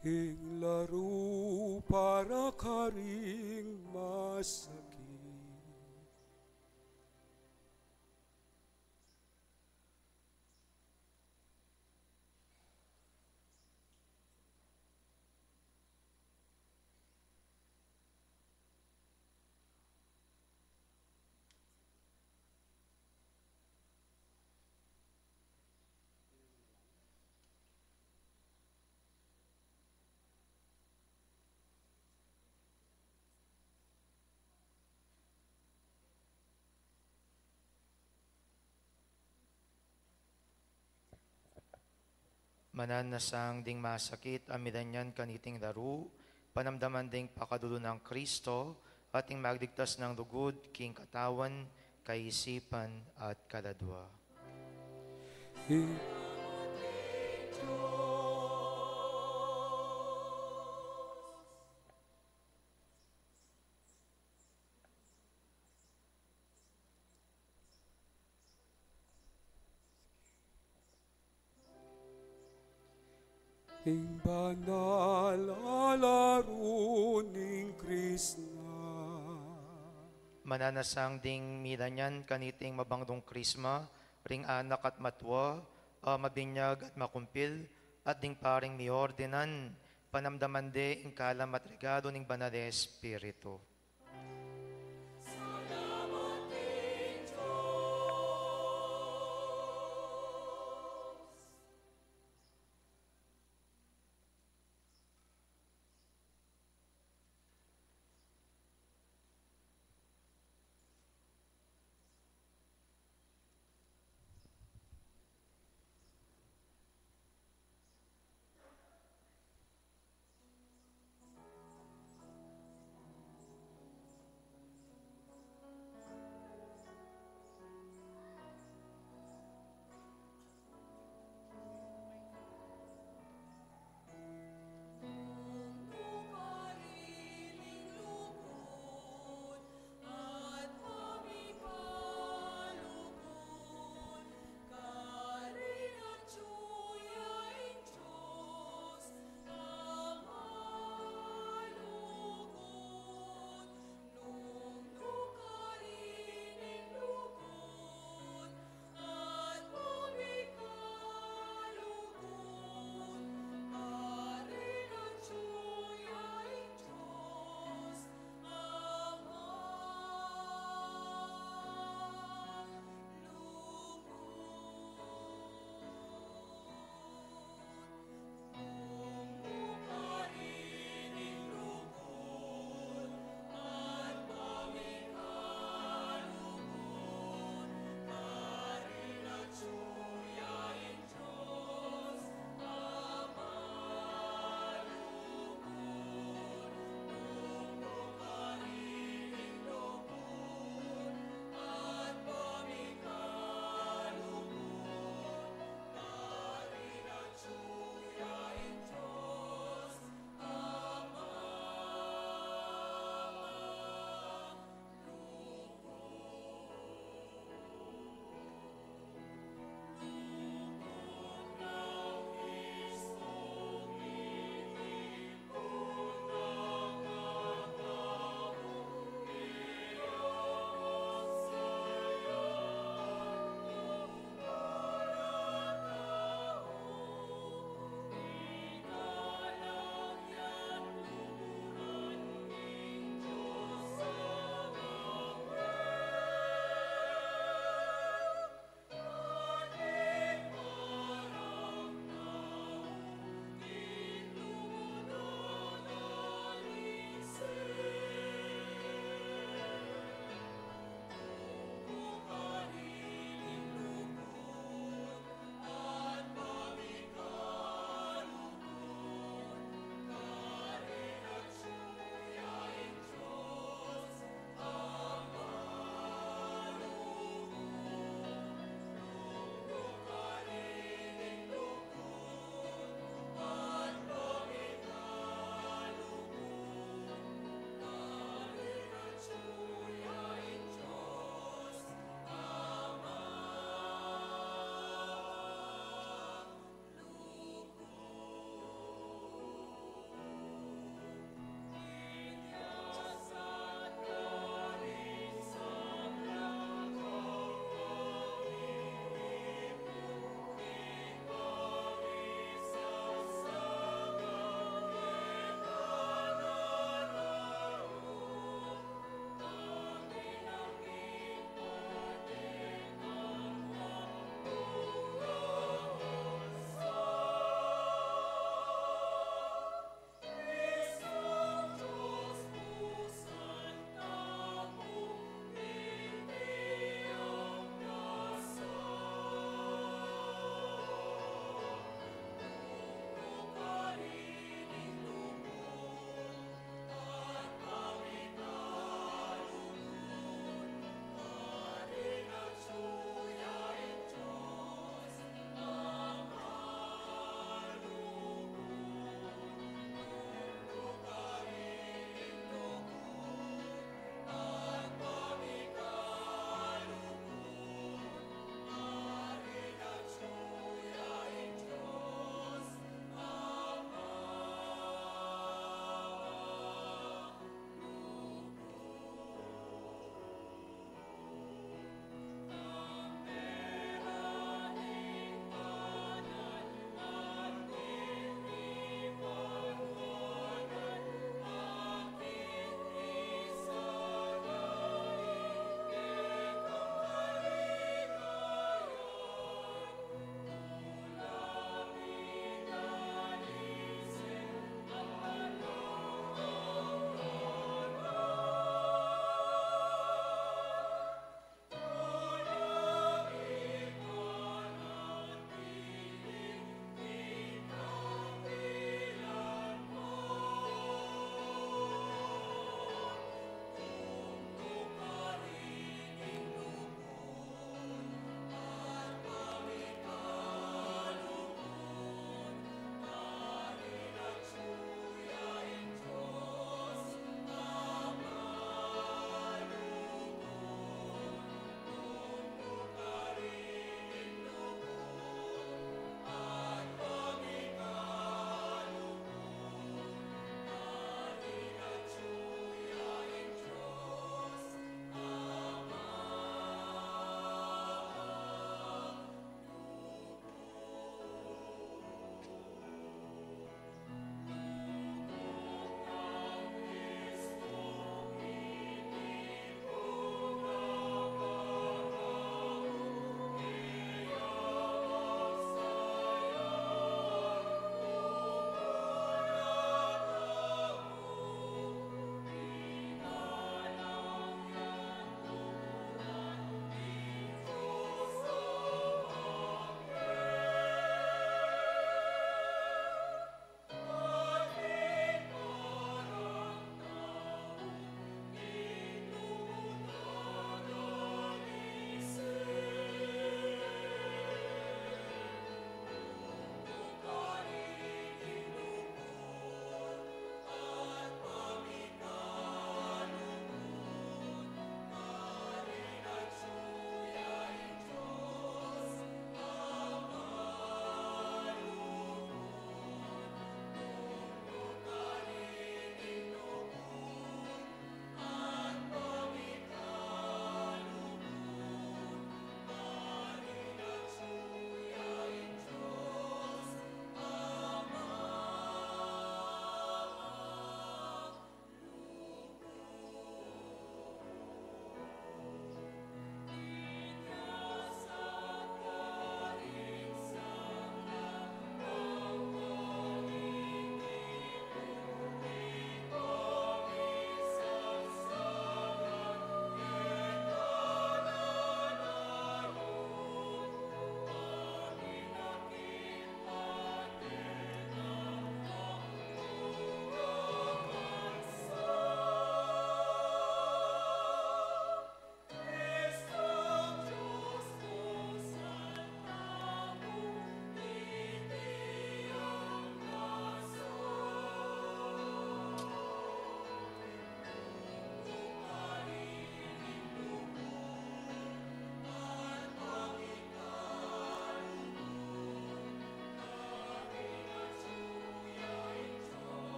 Ing laru para karing masakit. Mananu na sang ding masakit a milanyan kaniting laru, panamdaman ding pakalulu nang Kristo, at ing magligtas nang lugud king katawan, kaisipan, at kaladwa. Ing banal a laru ning Krisma. Mananu na sang ding milanyan kaniting mabanglung Krisma, ring anak at matua, a mabinyag at makumpil, at ding paring miordinan, panamdaman de ing kalam at regalu ning Banal a Espiritu.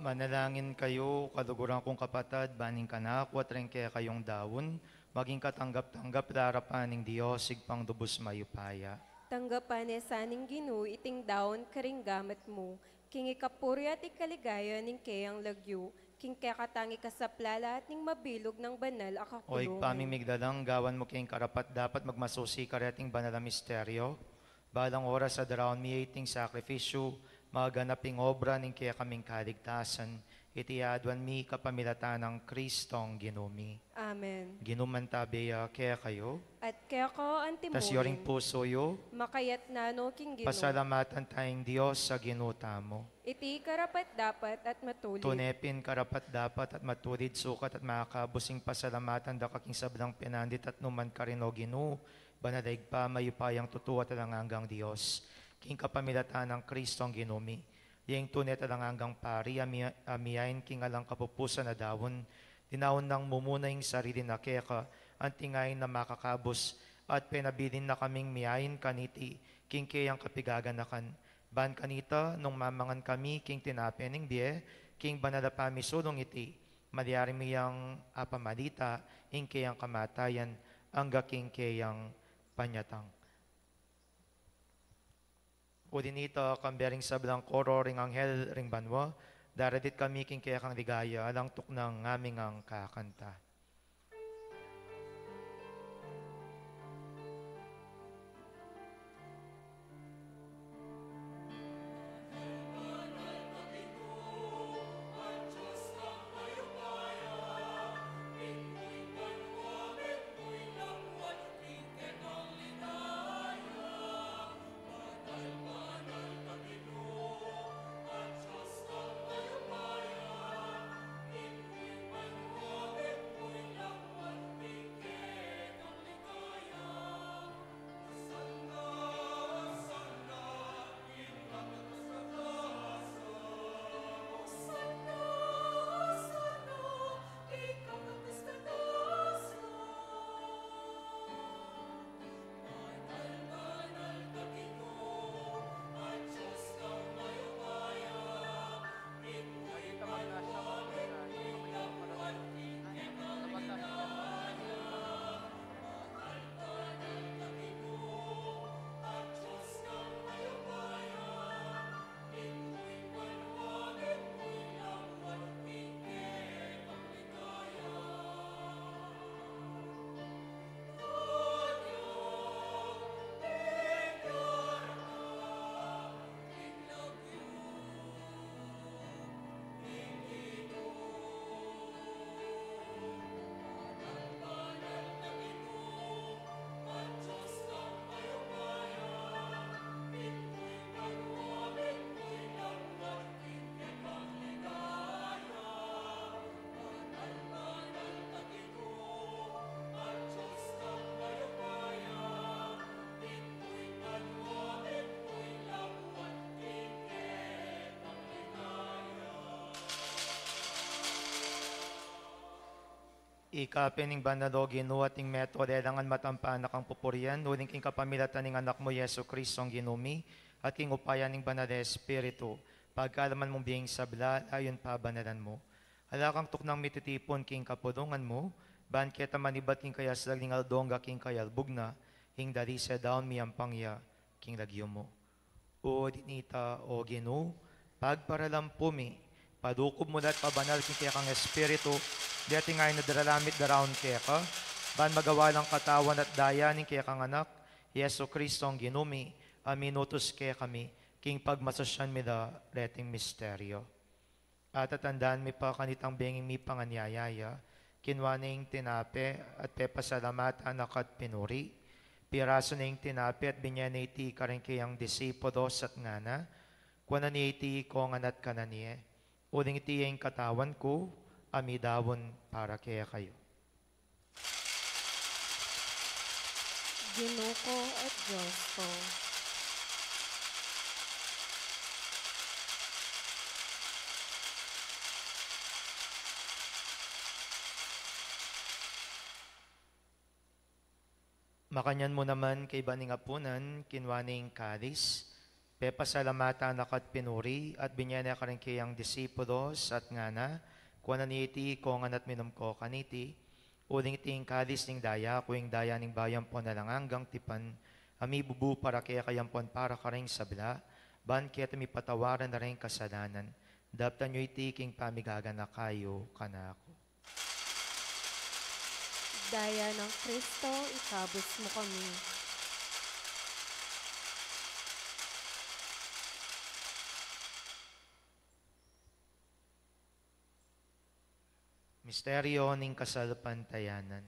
Manalangin kayu, kaluguran kung kapatad, ban ing kanaku at ring kekayung daun, maging katanggap-tanggap la king arapan ning Dios, Ibpang lubus mayupaya. Tanggapan ne sa ning Ginu iting daun karing gamat mu, king ikapuri at ikaligaya ning keyang lagyu, king kekatang ikasaplala at ning mabilug nang banal a kapulungan. O Ibpa ming miglalang, gawan mu king karapat-dapat magmasusi kareting banal a misteryo, balang oras a daraun mi iting sakrifisyu, maganap ing obra ning kekaming kaligtasan, iti aduan mi kapamilatan nang Kristong Ginu mi. Amen. Ginu mantabe ya kekayu. At keka antimurin. Itas yu ring pusu yu. Makayatna no king Ginu. Pasalamatan taya ing Dios a Ginu tamu. Iti karapat-dapat at matulid. Tune pin karapat-dapat at matulid, sukat at makakabus ing pasalamatan da ka king sablang penandit at nukarin man, O Ginu, banal a Ibpa, mayupayang tutu at alang anggang Dios, king kapamilatan nang Kristong Ginu mi. Iyang tune at alang anggang pari, a mi-, a miyain king alang kapupusan a daun, dinaun nang mumuna ing sarili na keka, anti ngeni na makakabus, at penabilin na kaming miyain kaniti, king keyang kapigaganakan. Ban kanita, nung mamangan kami king tinape ning bie, king banal a pamisulung iti, malyari mi yang apamalita ing keyang kamatayan angga king keyang panyatang. Uli nita, kambe ring sablang koro ring anghel ring banua, daralit kami king kekang ligaya, alang tuknang ngaming kakanta. Ika pin ing banal, o Ginu, at ing metung a lelang at matampa na kang pupurian, uling king kapamilatan ning Anak mu, Jesu Kristong Ginu mi, at king upaya ning Banal a Espiritu, pagkaluban mung bie ing sabla, layun pabanalan mu. Ala kang tuknang mititipun king kapulungan mu, ban keta manibat king kayaslag ning aldo angga king kayalbug na, ing dalise daun miyampang ya king lagyu mu. Uli nita, o Ginu, pagparalampu mi, padukub mu la at pabanal king kekang Espiritu, deti ngeni daralan mi at daraun keka, ban magawa lang katawan at daya ning kekang Anak, Jesu Kristong Ginu mi, a minutus kekami, king pagmasusyan mi la reting misteryo. At tatandan mi pa kanitang bengi mipanganyaya ya, kinua ne ing tinape at pepasalamatan na ka at pinuri, pirasu ne ing tinape at binye ne iti karing keyang disipulos at ngana, kuanan ye iti, ikongan at kanan ye, uling iti ya ing katawan ku, a midaun para kekayu. Ginu ku at Dios ku. Makanyan mu naman, kaybat ning apunan, kinua ne ing kalis, Pepasalamatan na ka at pinuri, at binye na karing kayang disipulos, at ngana, kuanan ye iti, ikongan at minum ko kaniti, uling iti ing kalis ning daya ku, ing daya ning bayu ampon alang anggang tipan, a mibubu para kekayu ampon para karing sabla, ban keta mipatawaran na ring kasalanan. Daptan yu iti king pamigaganaka yu kanaku. Daya nang Kristo, ikabus mu kami. Misteryo ning kasalpantayanan.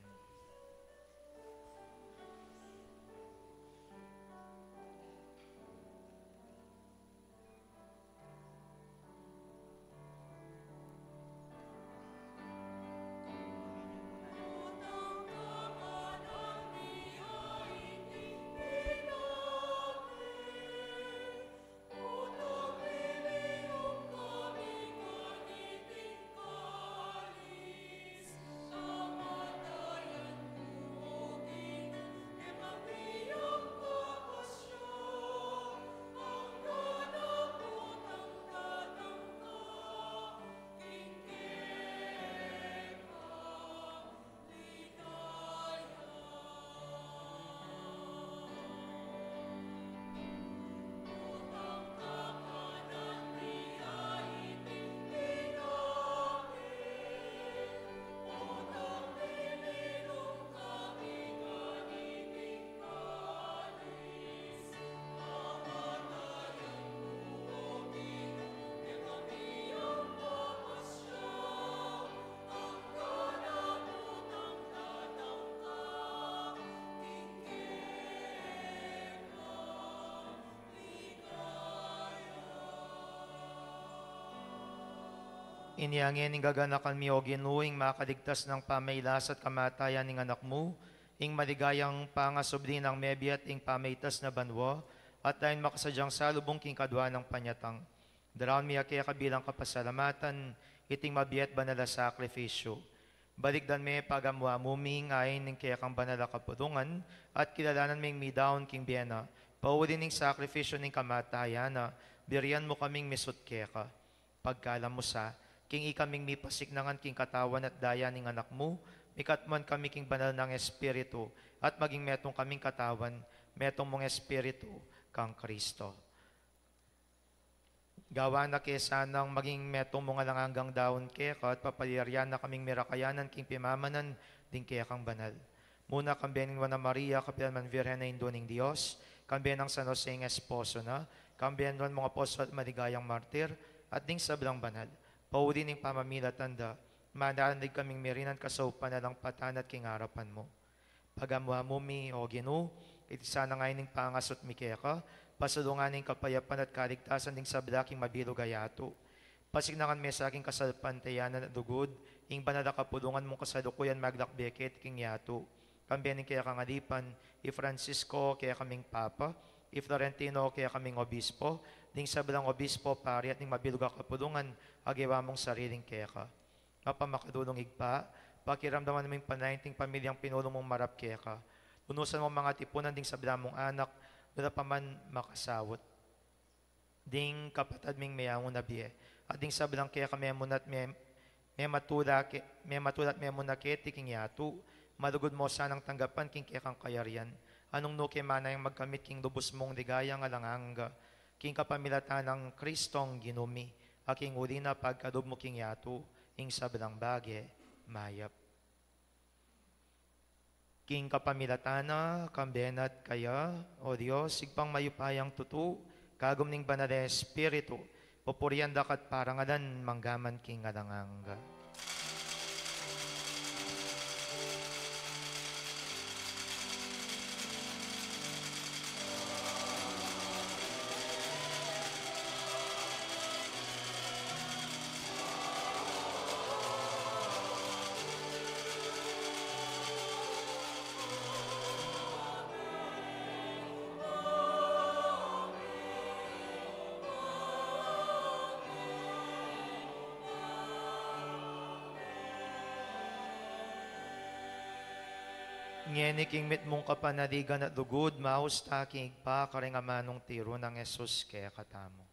Inya ngeni ing gaganakan mi, O Ginu, ing makaligtas nang pamailas at kamatayan ning Anak mu, ing maligayang pangasubli nang mebie at ing pamaitas na banua, at daing makasadyang salubung king kadua nang panyatang. Daraun mi keka bilang kapasalamatan iting mabie at banal a sakrifisyu. Balikdan me pagamu-amu mi ing ain ning kekang banal a kapulungan, at kilalanan ming midaun king bie na, pauli ning sakrifisyu ning kamatayan na, burian mu kaming misut keka. Pagkalub mu sa, king ikaming mipasiknangan king katawan at daya ning Anak mu, mikatmuan kami king banal nang Espiritu, at maging metung kaming katawan, metung mung Espiritu, kang Kristo. Gawan na ke sanang maging metung mung alang anggang daun keka, at papaliaryan na kaming mirakayanan king pimamanan ding kekang banal. Muna kambe ning Nuan a Maria, kapilan man Virgen a Indu ning Dios, kambe nang San Jose ing esposo na, kambe ning nuan mung apostol at maligayang martir, at ding sablang banal, pauli ning pamamilatan da, manalandig kaming mirinan kasaupan alang patan at king arapan mu. Pagamu-amu mi, O Ginu, iti sanang ain ning pangasut mi keka, pasulungan ning kapayapan at kaligtasan ding sabla king mabilug a yatu. Pasiknangan me sa king kasalpantayanan at lugud ing banal a kapulungan mung kasalukuyan maglakbe keti king yatu. Kambe ning kekang alipan, i Francisco, kekaming Papa, i Florentino, kekaming Obispo, ding sablang obispo, pari, at ning mabilug a kapulungan a gewa mung sariling keka. Mapamakalulung Ibpa, pakiramdaman mu ing panayan ding pamilyang pinulung mung marap keka. Lunusan mung mangatipunan ding sabla mung anak, nu la pa man makasaut. Ding kapatad ming meyaun a bie, at ding sablang keka memunat me-, mematula ke-, mematula at memuna keti king yatu, malugud mu sanang tanggapan king kekang kayarian, a nung nu ke manayang magkamit king lubus mung ligayang alang angga, king kapamilatan nang Kristong Ginu mi, a king uli na pagkalub mu king yatu ing sablang bage mayap. King kapamilatan na, kambe na at kaya, O Dios, Ibpang mayupayang tutu, kagum ning Banal a Espiritu, pupurian da ka at parangalan mangga man king alang angga. Ngeni king mitmung kapanaligan at lugud, maus ta king Ibpa karing amanung tiru nang Jesus kekatamu.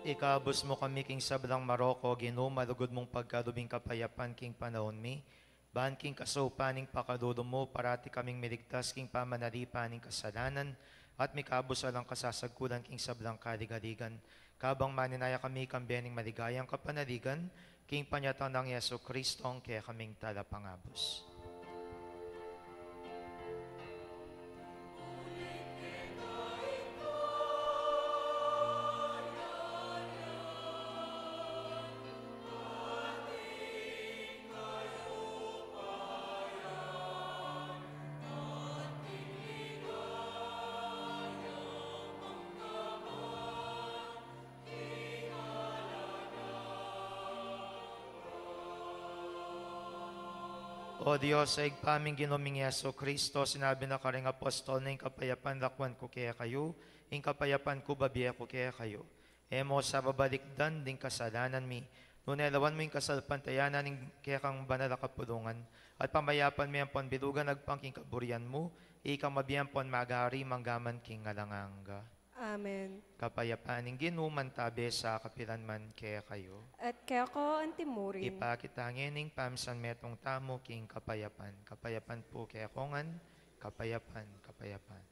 Ikabus mu kami king sablang marok, O Ginu, malugud mung pagkalub ing kapayapan king panaun mi, ban king kasaupan ning pakalulu mu, parati kaming miligtas king pamanalipan ning kasalanan, at mikabus alang kasasagkulan king sablang kaligaligan. Kabang maninaya kami kambe ning maligayang kapanaligan, king panyatang nang Jesucristo, ing kekaming Talapangabus. O Dios, Ibpa ming Ginu ming Jesucristo, sinabi na karing apostol na, ing kapayapan lakwan ku kekayu, ing kapayapan ku babie ku kekayu. E mu sa babalikdan ding kasalanan mi, nune lawan mu ing kasalpantayanan ning kekang banal a kapulungan, at pamayapan mi ampon bilugan agpang king kaburian mu, ikang mabie ampon magari manggaman king alang angga. Amen. Kapayapan ning Ginu mantabe sa kapilan man kekayu. At keka antimurin. Ipakit ta ngening pamisan metung tamu king kapayapan. Kapayapan pu kekongan, kapayapan, kapayapan.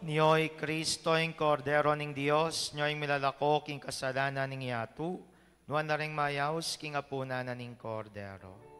Nyo i Kristo, ing Kordero ning Dios, nyo ing milalako king kasalanan ning yatu, nuan la ring mayaus king apunan na ning Kordero.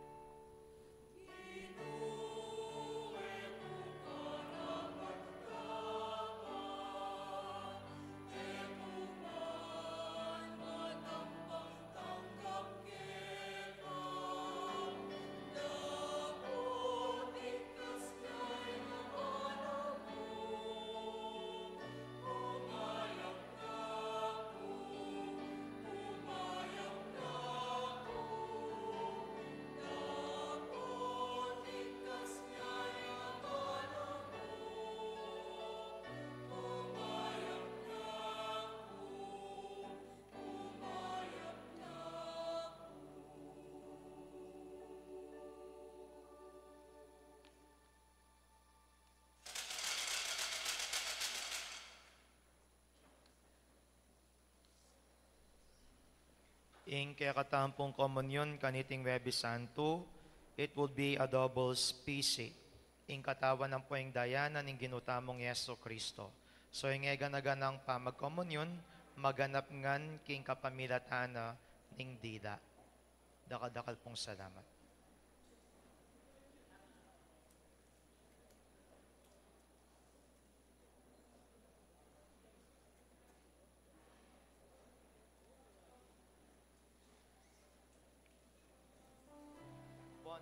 Ing kekatamung komunyon kaniting Huwebes Santo, it will be a double specie. Ing katawan ampo ing daya na ning Ginu tamung Jesu Kristo. So, ing eganaganang pamagkomunyon, maganap ngan king kapamilatan na ning dila. Dakal-dakal pung salamat. Bon.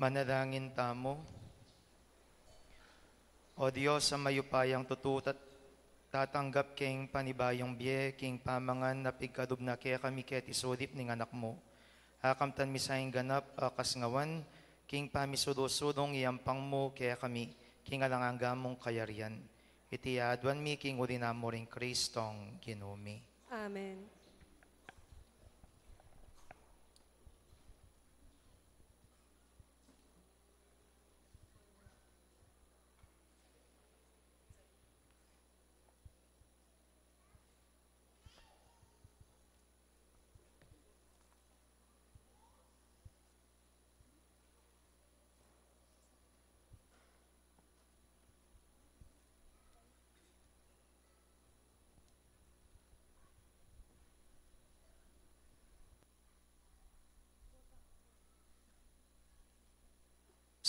Manalangin tamu. O Dios, a mayupayang tutu tat-, tatanggap king panibayung bie, king pamangan a pigkalub na kekami keti sulip ning Anak mu. Akamtan mi sa ing ganap a kasngawan, king pamisulu-sulung iyampang mu kekami, king alang angga mung kayarian. Iti aduan mi king uli na mu ring Kristong Ginu mi. Amen.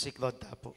Siklaud ta pu.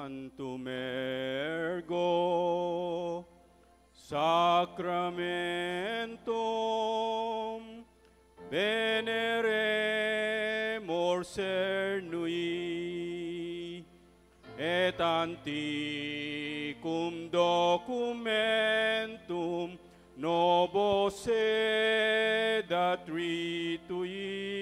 Tantum ergo sacramentum veneremur cernui, et antiquum documentum novo sedat ritui.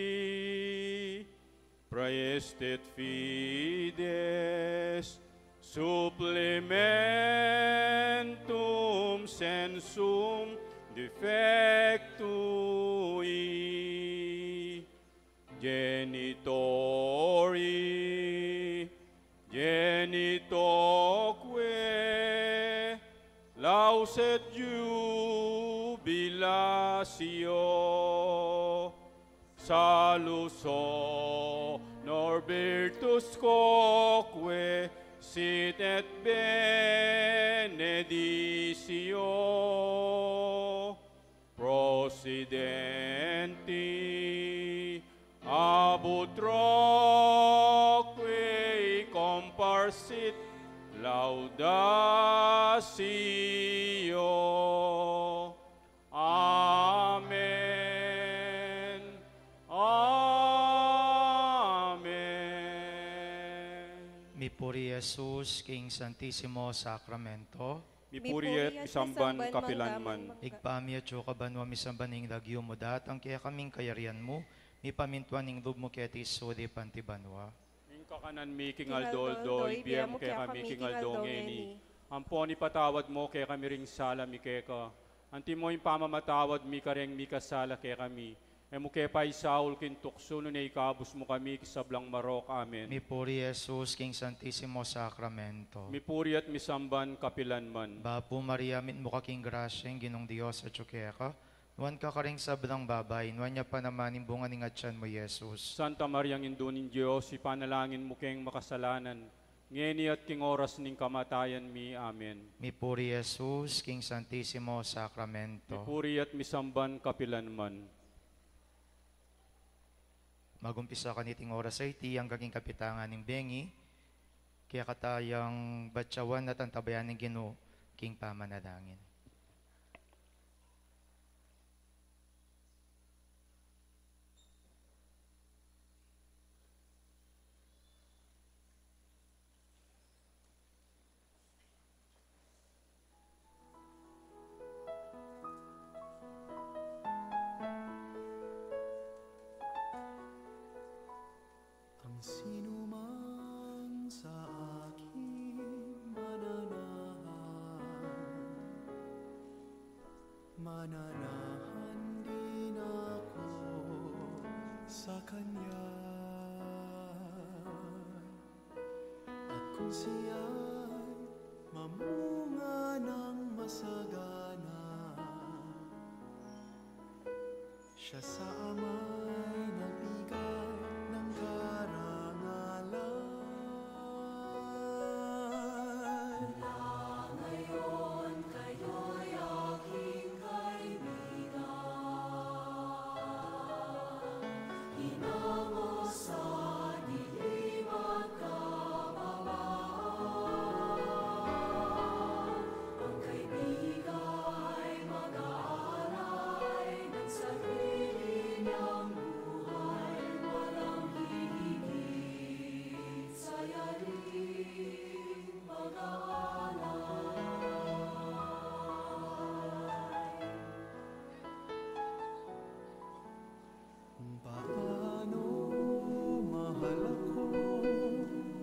Praestet fides supplementum censum defectui. Genitori, genitoque, laus et iubilatio, salus, honor, virtus quoque sit et beneditio procidenti ab utroque comparsit laudatio. Amen. Amen. Mipuri Jesus king Santisimo Sakramento. Mipuri at misamban kapilanman. Ibpa mi, atiu ka banua, misamban ing lagyu mu, datang kekami ing kayarian mu, mipamintuan ing lub mu keti sulip anti banua. Ing kakanan mi king aldo-aldo ibie mu kekami king aldo ngeni. Ampon ipatawad mu kekami ring sala mi keka, anti mo ing pamamatawad mi kareng mikasala kekami. E mu ke paisaul king tuksu, nune ikabus mu kami king sablang marok. Amen. Mipuri Jesus king Santisimo Sakramento. Mipuri at misamban kapilanman. Bapu Maria, mitmu ka king grasya, ing Ginung Dios atiu keka. Nuan ka karing sablang babai, nuan ya pa naman ing bunga ning atian mu, Jesus. Santa Maria, Indu ning Dios, ipanalangin mu keng makasalanan, ngeni at king oras ning kamatayan mi. Amen. Mipuri Jesus king Santisimo Sakramento. Mipuri at misamban kapilanman. Magumpisa kaniting oras a iti anggang king kapitangan ning bengi, kekatayang batyawan at antabayanan ning Ginu king pamanalangin. Ang sinumang sa akin mananahan, mananahan din ako sa kanya. At kung siya'y mamunga ng masagana, siya sa Ama'y nagbigay ng karangalan. Mula ngayon kayo'y aking kaibigan. Hinango sa dilim at kababaan. Ang kaibigan mag-aalay ng sarili niyang buhay, walang hihigit sa yaring pag-aalay. Kung paano mahal ako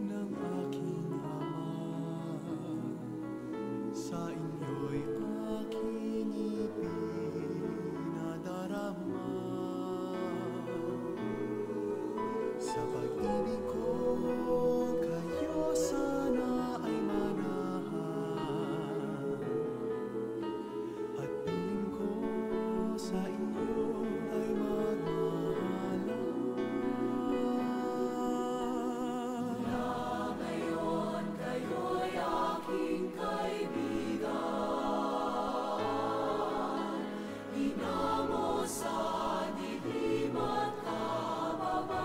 ng aking Ama, sa inyo'y aking ipinadarama. Sa pag-ibig ko, kayo sana ay manahan. At piling ko sa inyo ay magmahalan. Mula ngayon kayo'y aking kaibigan. Hinango sa dilim at kababaan.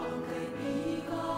Ang kaibigan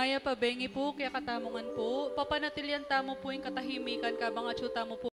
Mayap a bengi pu kekatamu ngan pu. Papanatilian tamu pu ing katahimikan kabang atyu tamu pu.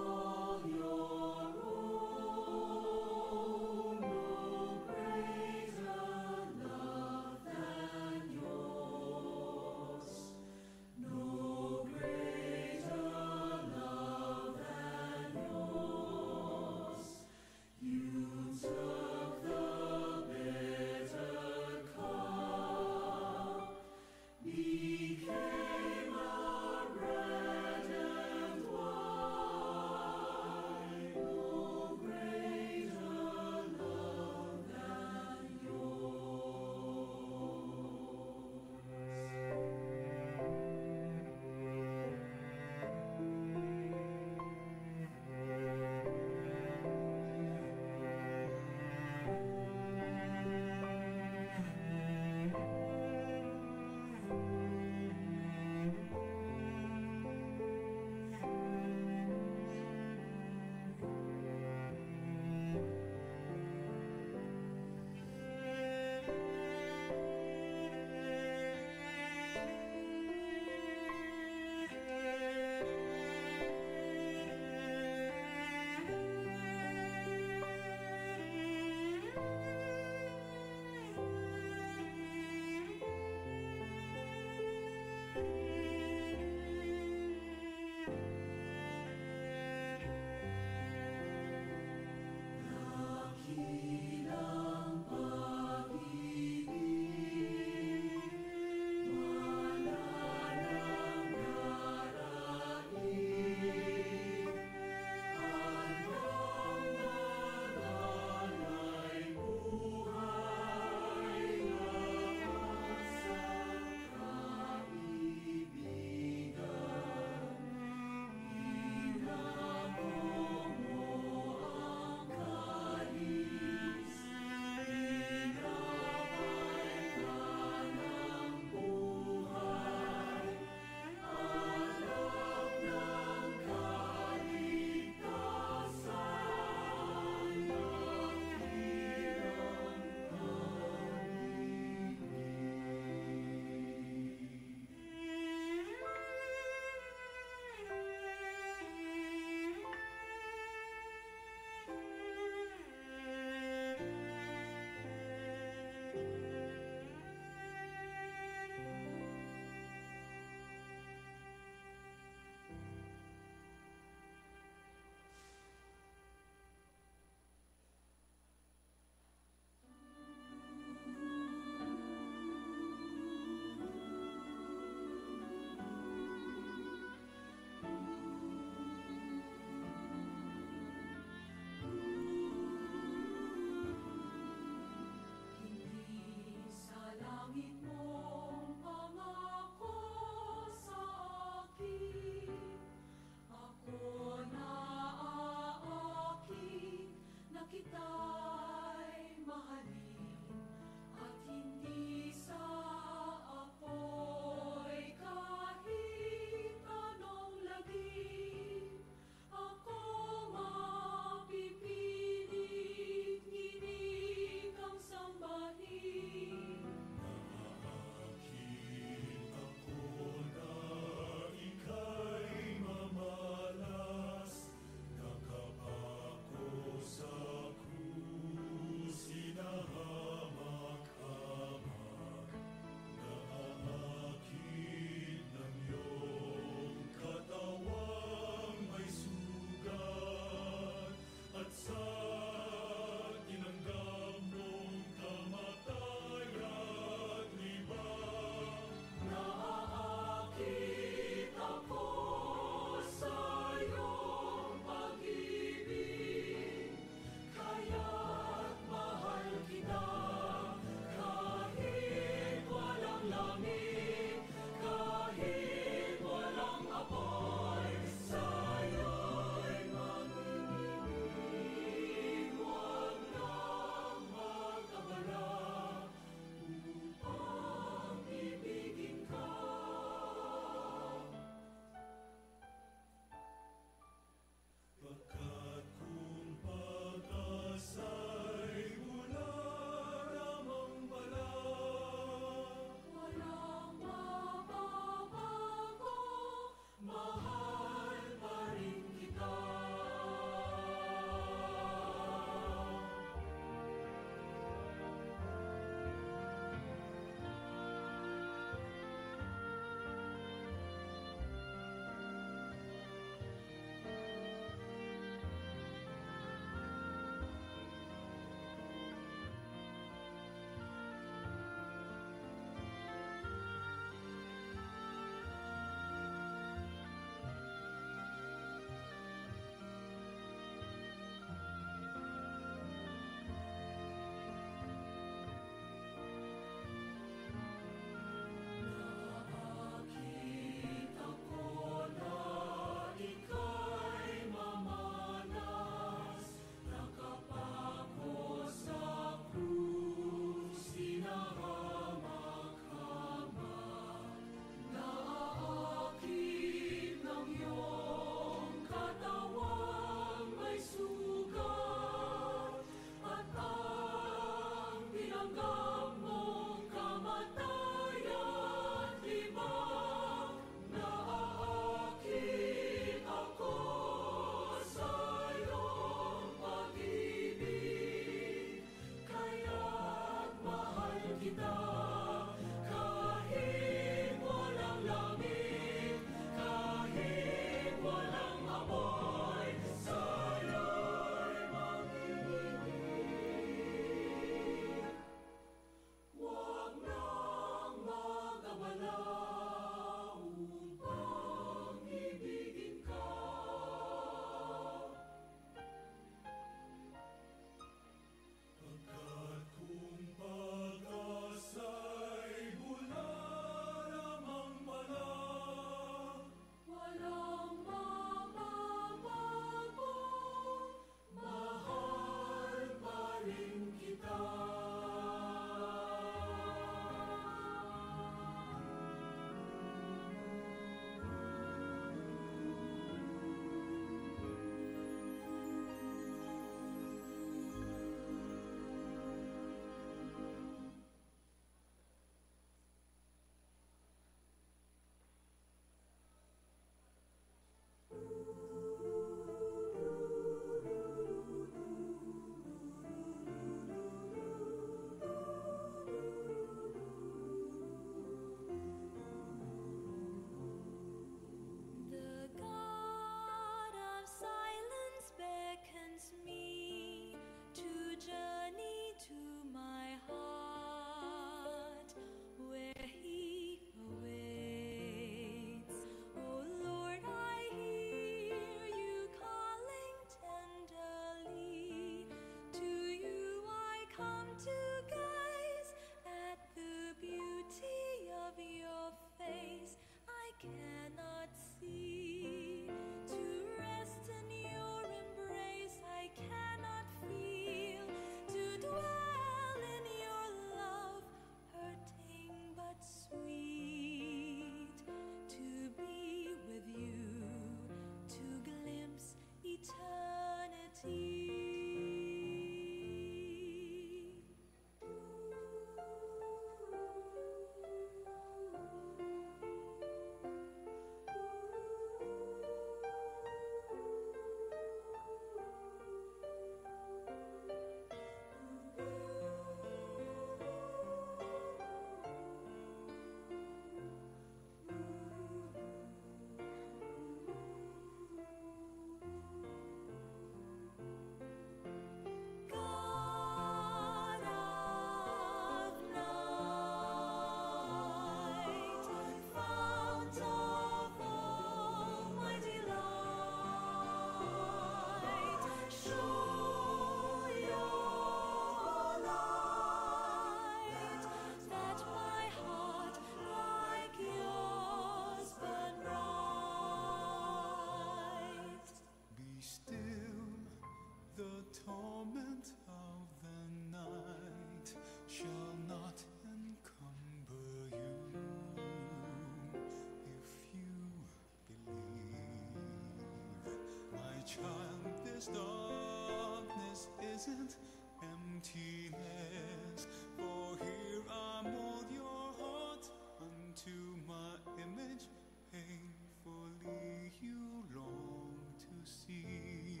Child, this darkness isn't emptiness, for here I mold your heart unto my image. Painfully you long to see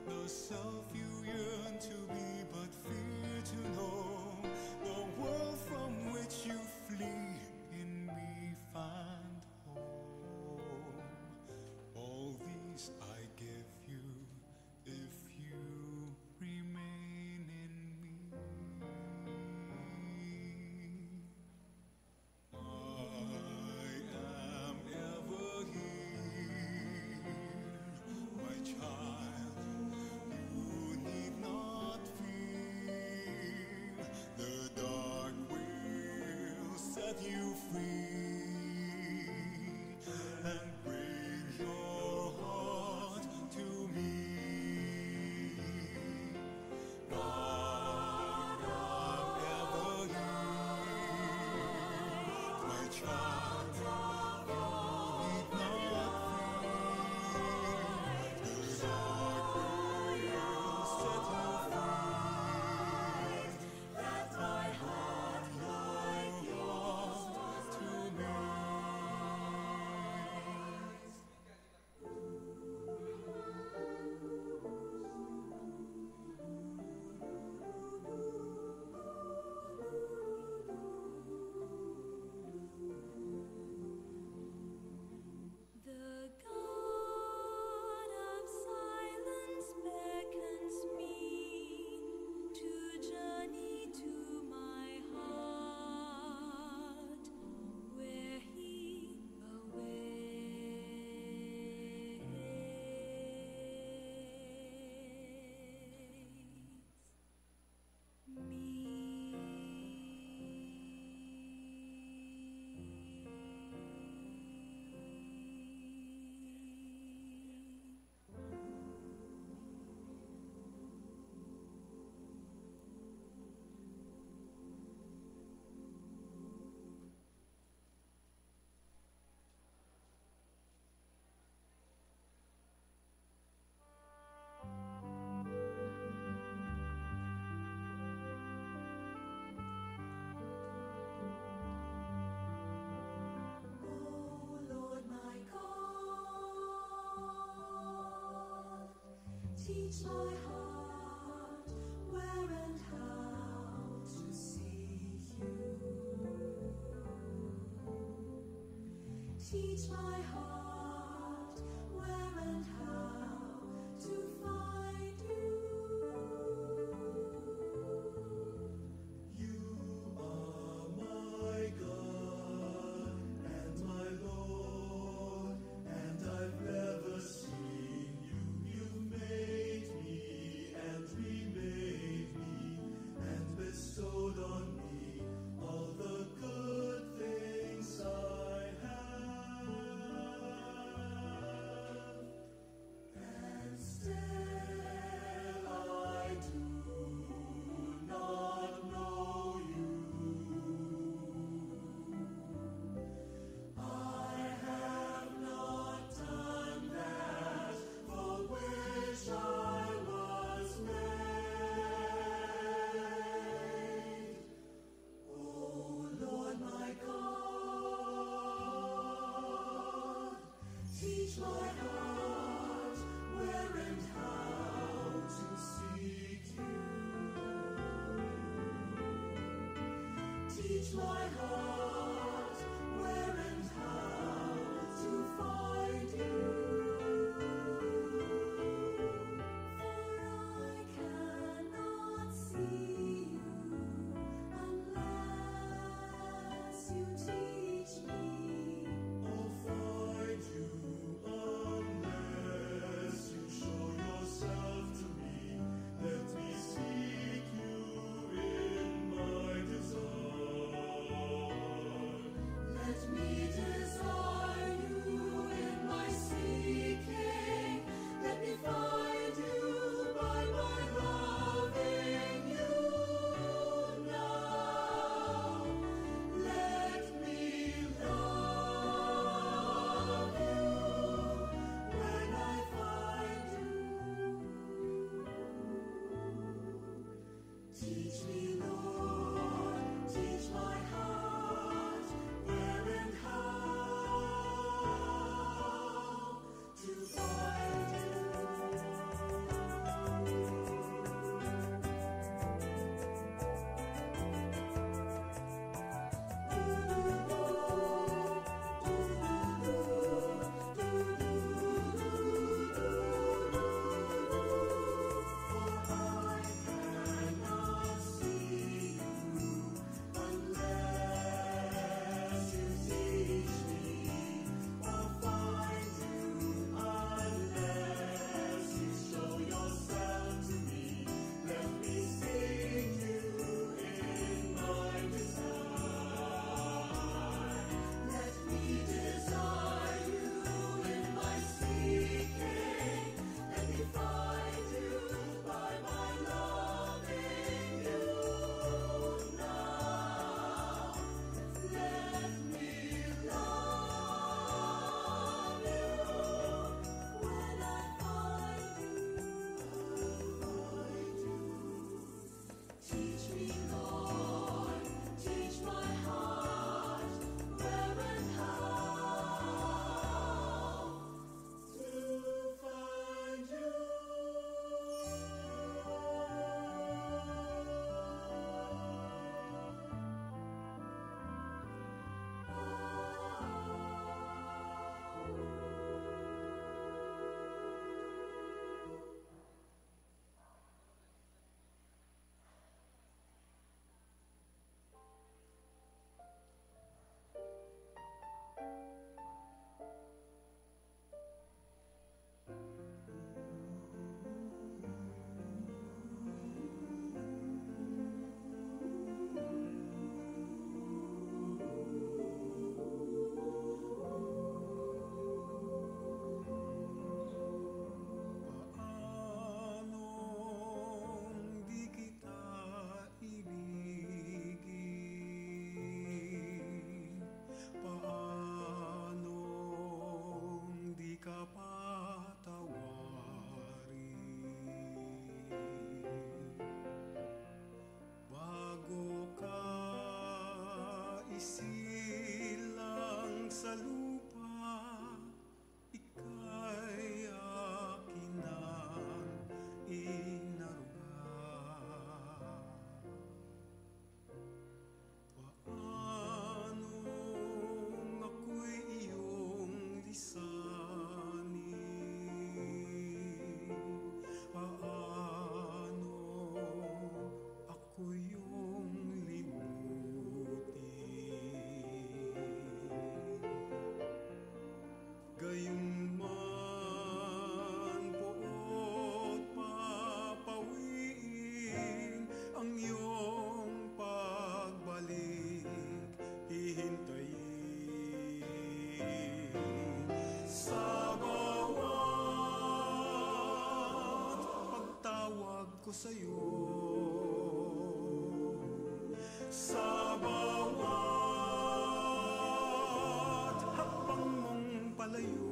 the self you yearn to be, but fear to know the world from which you flee in me find home. All these I give you if you remain in me. I am ever here, my child. You need not fear. The dark will set you free and bring your heart to me. God, I'm ever here, my child. You need not fear. The dark will set you free. Let my heart like yours to me. The God of silence beckons me to journey to my heart, where he awaits me. O Lord my God, teach my heart where and how to seek you. Teach my heart where and how to find you. You are my God and my Lord, and I've never seen you. You made me and remade me and bestowed on me all the good things I have. And still I do not know you. I have not done that for which I was made. O Lord my God, teach my heart where and how to seek you. Teach my heart where and how to find you. For I cannot see you unless you teach me. I'll find you unless you show yourself to me. Let me seek you in my desire. Let me Sayu, sa bawat hakbang mung palayu,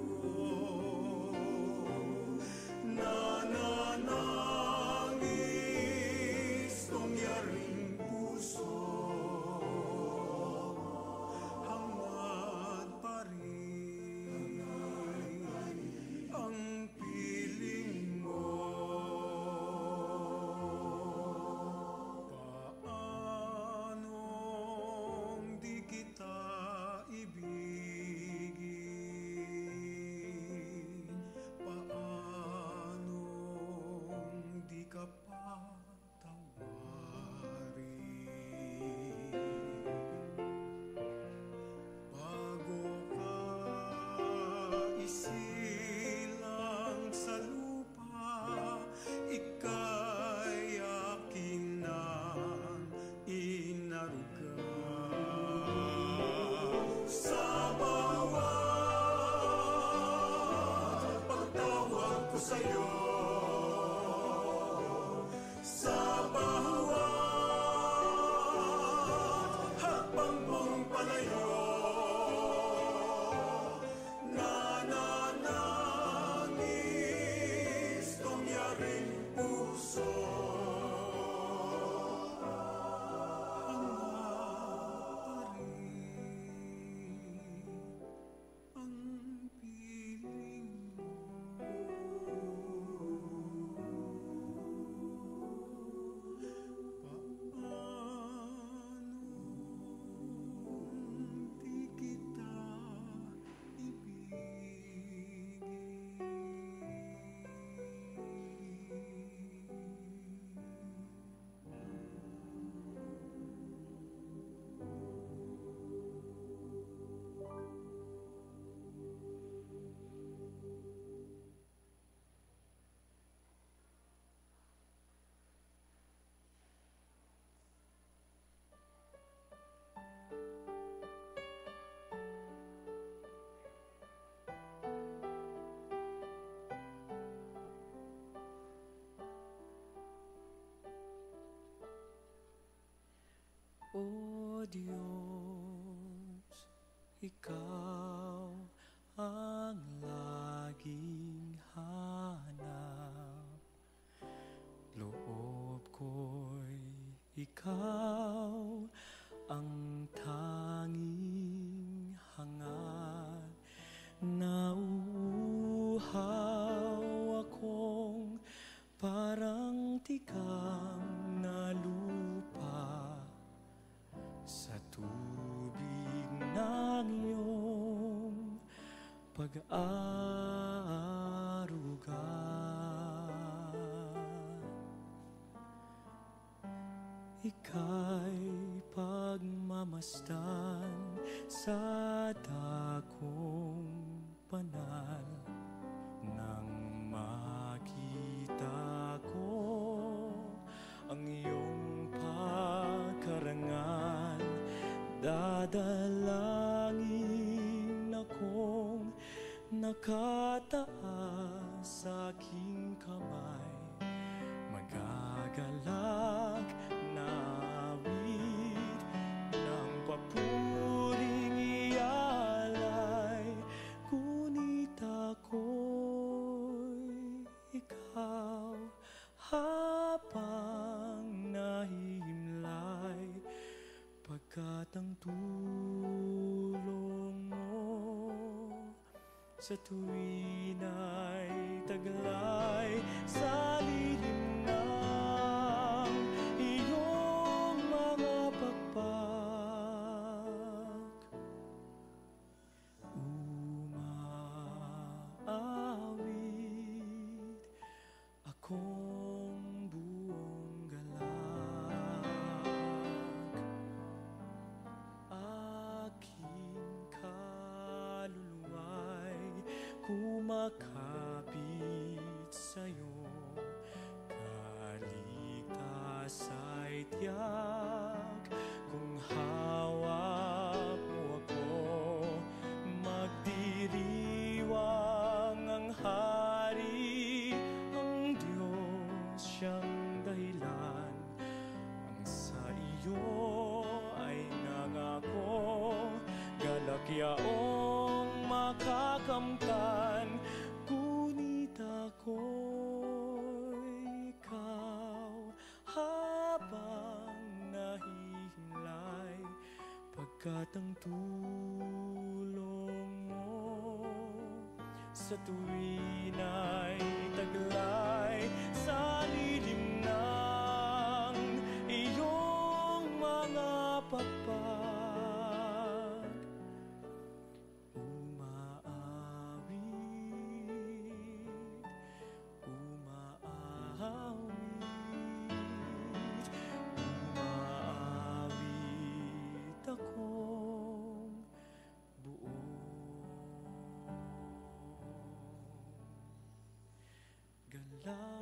nananangis tong yaring pusu, hangad pa rin ang piling mu. Paanong di kita ibigin? Paanong di ka patawarin? Bago ka isilang sa lupa, ika'y akin nang inaruga. Sa bawat pagtawag ku sayu, sa bawat hakbang mung palayu, nananangis tong yaring pusu. Hangad pa rin ang piling mu. Paanong di kita ibigin? O Dios, ikaw ang laging hanap loob ko'y ikaw ang tanging hangad. Nauuhaw akong parang tikang na lupa sa tubig ng iyong pag-aaruga. Ika'y pagmamasdan sa dakong banal. Nang makita ko ang iyong pagkarangal, dadalangin akong nakataas sa aking kamay, magagalak na awit ng papuring ialay. Ngunit ako'y ikaw habang nahihimlay, pagkat ang tulong mo sa tuwina'y taglay sa lilim ng iyong mga pakpak. Umaawit akong buong galak, aking kaluluwa'y kumakapit sa'yo. Kaligtas ay tiyak kung hawak mo ako. Magdiriwang ang Hari, ang Diyos siyang Tan kunita ko ikaw habang nahihilay, pagkat ang tulong mo sa tuwin ay taglay sa lilim ng iyong mga pakpak. Umaawit, umaawit, umaawit akong buong galak.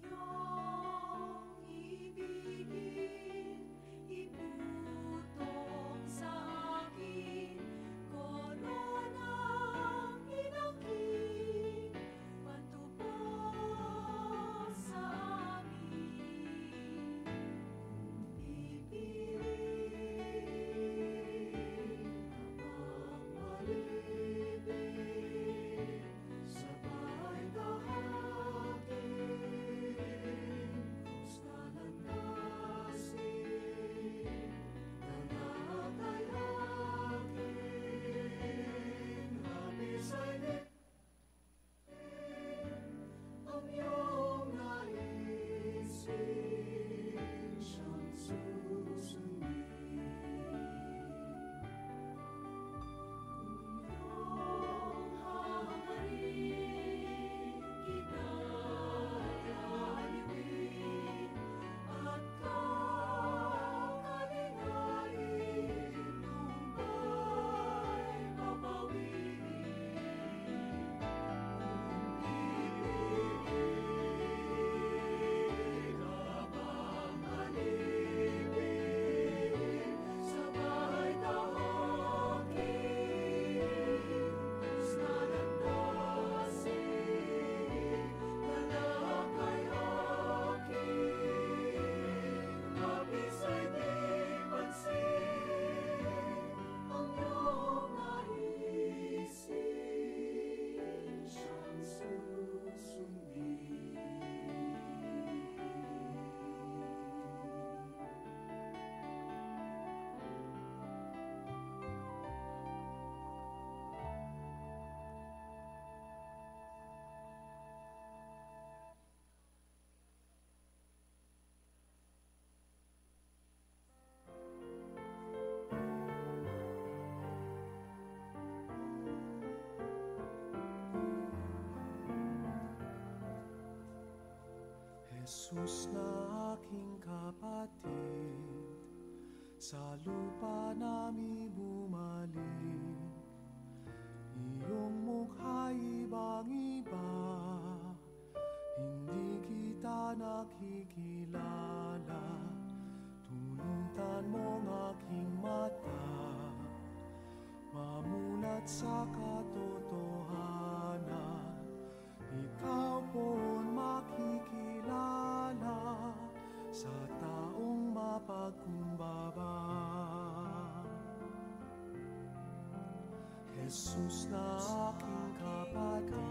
Kung iyong ibigin, iputong sa akin, koronang inangkin, patupad sa amin. Kung pipiliin, abang malibing, sabay tahakin, krus na landasin, talakay akin, hapisay di ang iyong naisin siyang susundin. Kung iyong hangarin, kita'y aliwin at kakalingain, nung ba'y papawiin. Ang iyong nais siyang susundin. Jesus na aking kapatid, sa lupa na mi bumalik. Iyong mukha ibang-iba, hindi kita nakikilala. Tulutan mong aking mata mamulat sa katotohanan. Ikaw pon makikilala sa taong mapagkumbaba. Jesus na aking kapatid,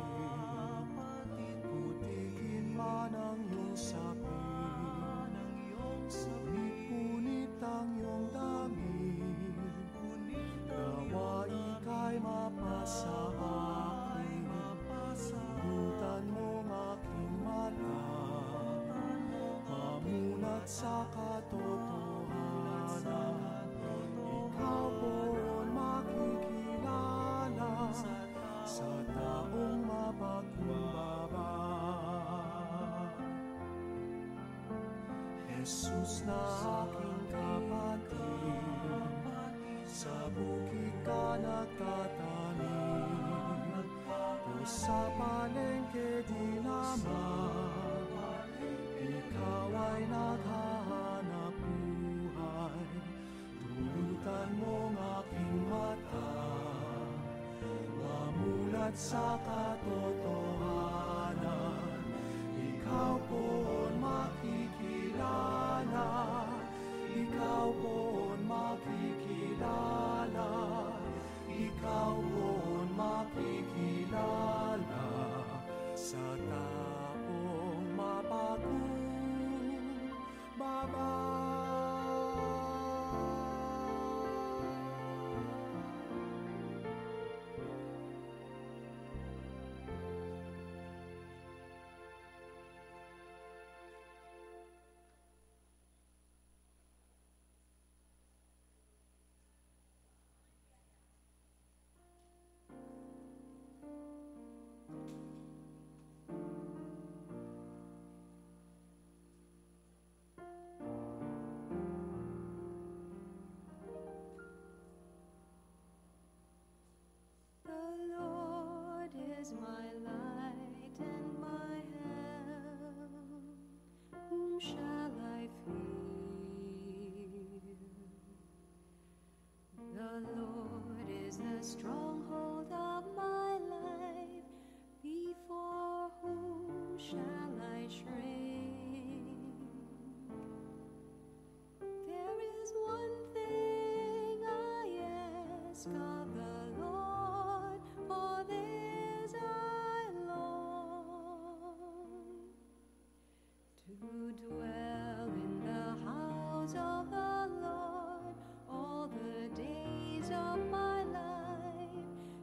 putikin man ang iyong sapin, ngunit punit ang Sa katotohanan, ikaw poon makikilala sa taong mapakumbaba. Jesus na aking kapatid, sa bukid ka nagtatanim, o sa palengke din naman, ikaw ay naghahanap buhay. Dulutan mong aking mata, mamulat sa katotohanan. Ikaw poon makikilala, ikaw poon makikilala, ikaw poon makikilala sa taong mapakumbaba. The Lord is my light and my help. Whom shall I fear? The Lord is the stronghold of my life. Before whom shall I shrink? There is one thing I ask of the Lord, for this I long, to dwell in the house of the Lord all the days of my life,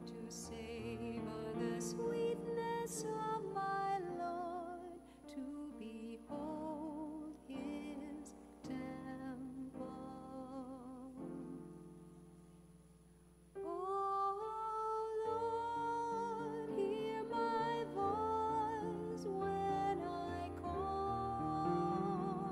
to savor the sweetness of my Lord, to behold his temple. O Lord, hear my voice when I call.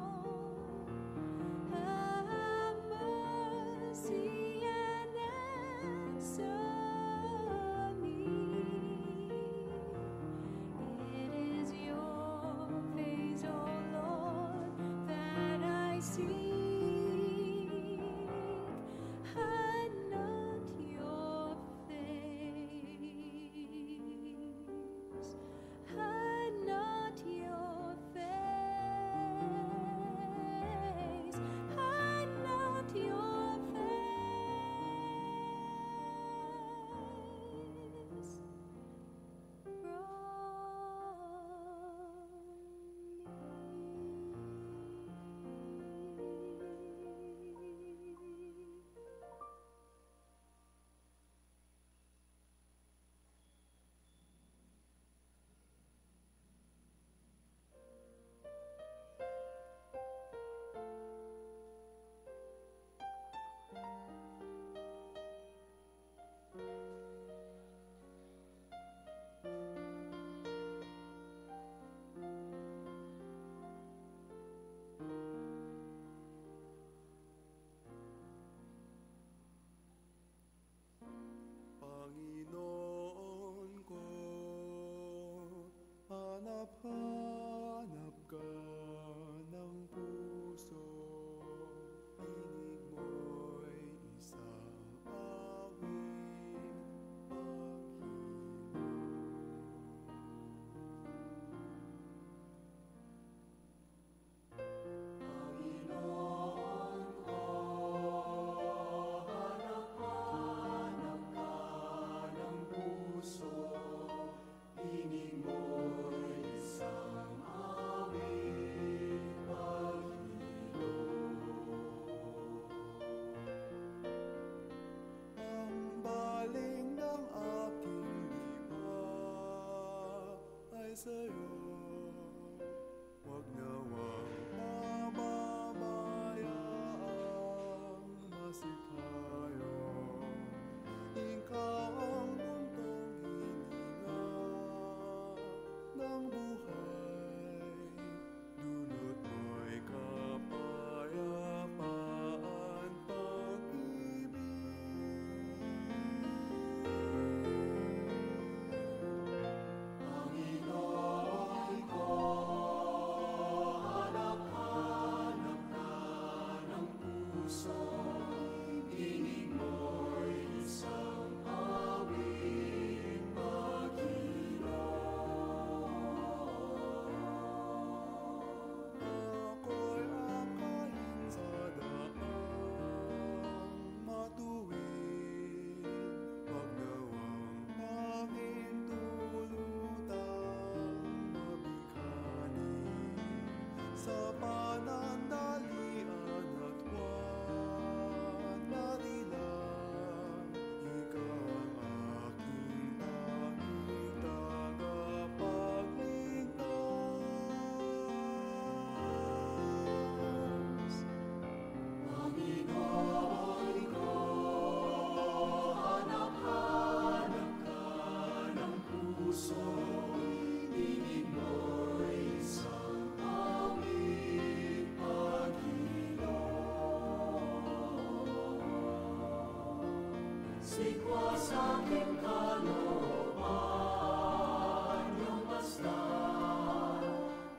Sa panandalian at panalilan, ika ang aking tanging tagapagligtas. Panginoon ko, hanap-hanap ka ng puso, ibig mo'y isang awit pagkilom. Sikwas aking kalooban, yung basta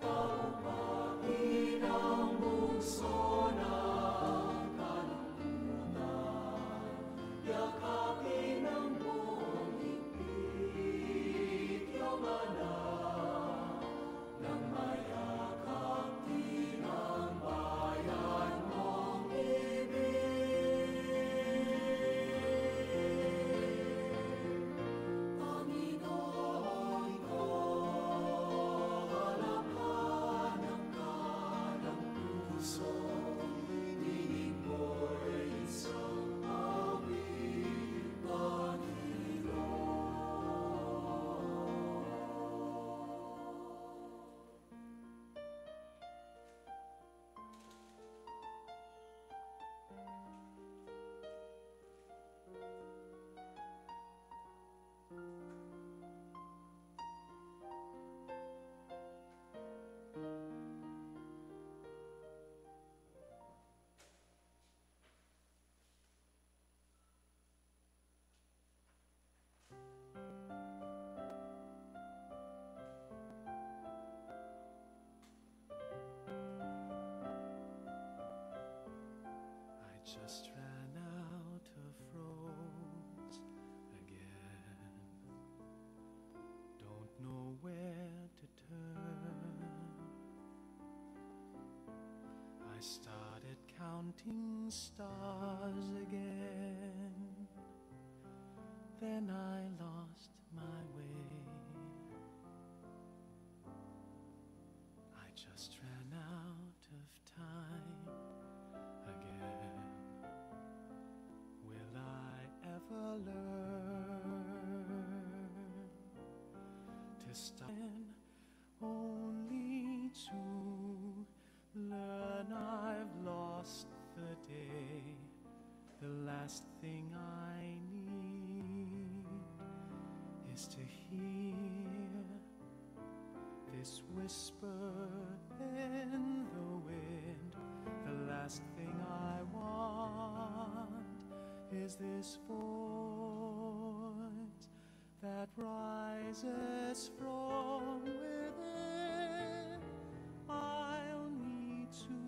tagupatin ang bugso ng kalungkutan, yakapin ng buong higpit yung anak, nang mayakap din ang bayan mong ibig. Panginoon ko, halapan ng kanang puso, ibig mo'y isang awit pagkilom. I just ran out of roads again. Don't know where to turn. I started counting stars again. Then I lost my way. I just ran out of time again. Will I ever learn to stop? Only to learn I've lost the day. The last thing I need is to hear this whisper in the wind. The last thing I want is this voice that rises from within. I'll need to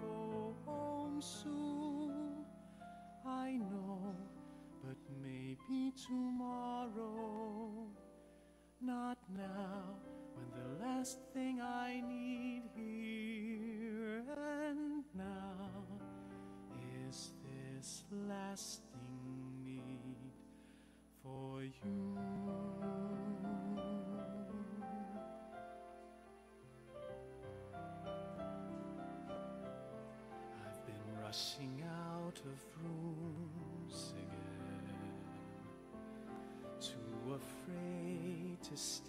go home soon, I know, but maybe tomorrow. Not now, when the last thing I need here and now is this lasting need for you. I've been rushing out of rooms again, too afraid to stay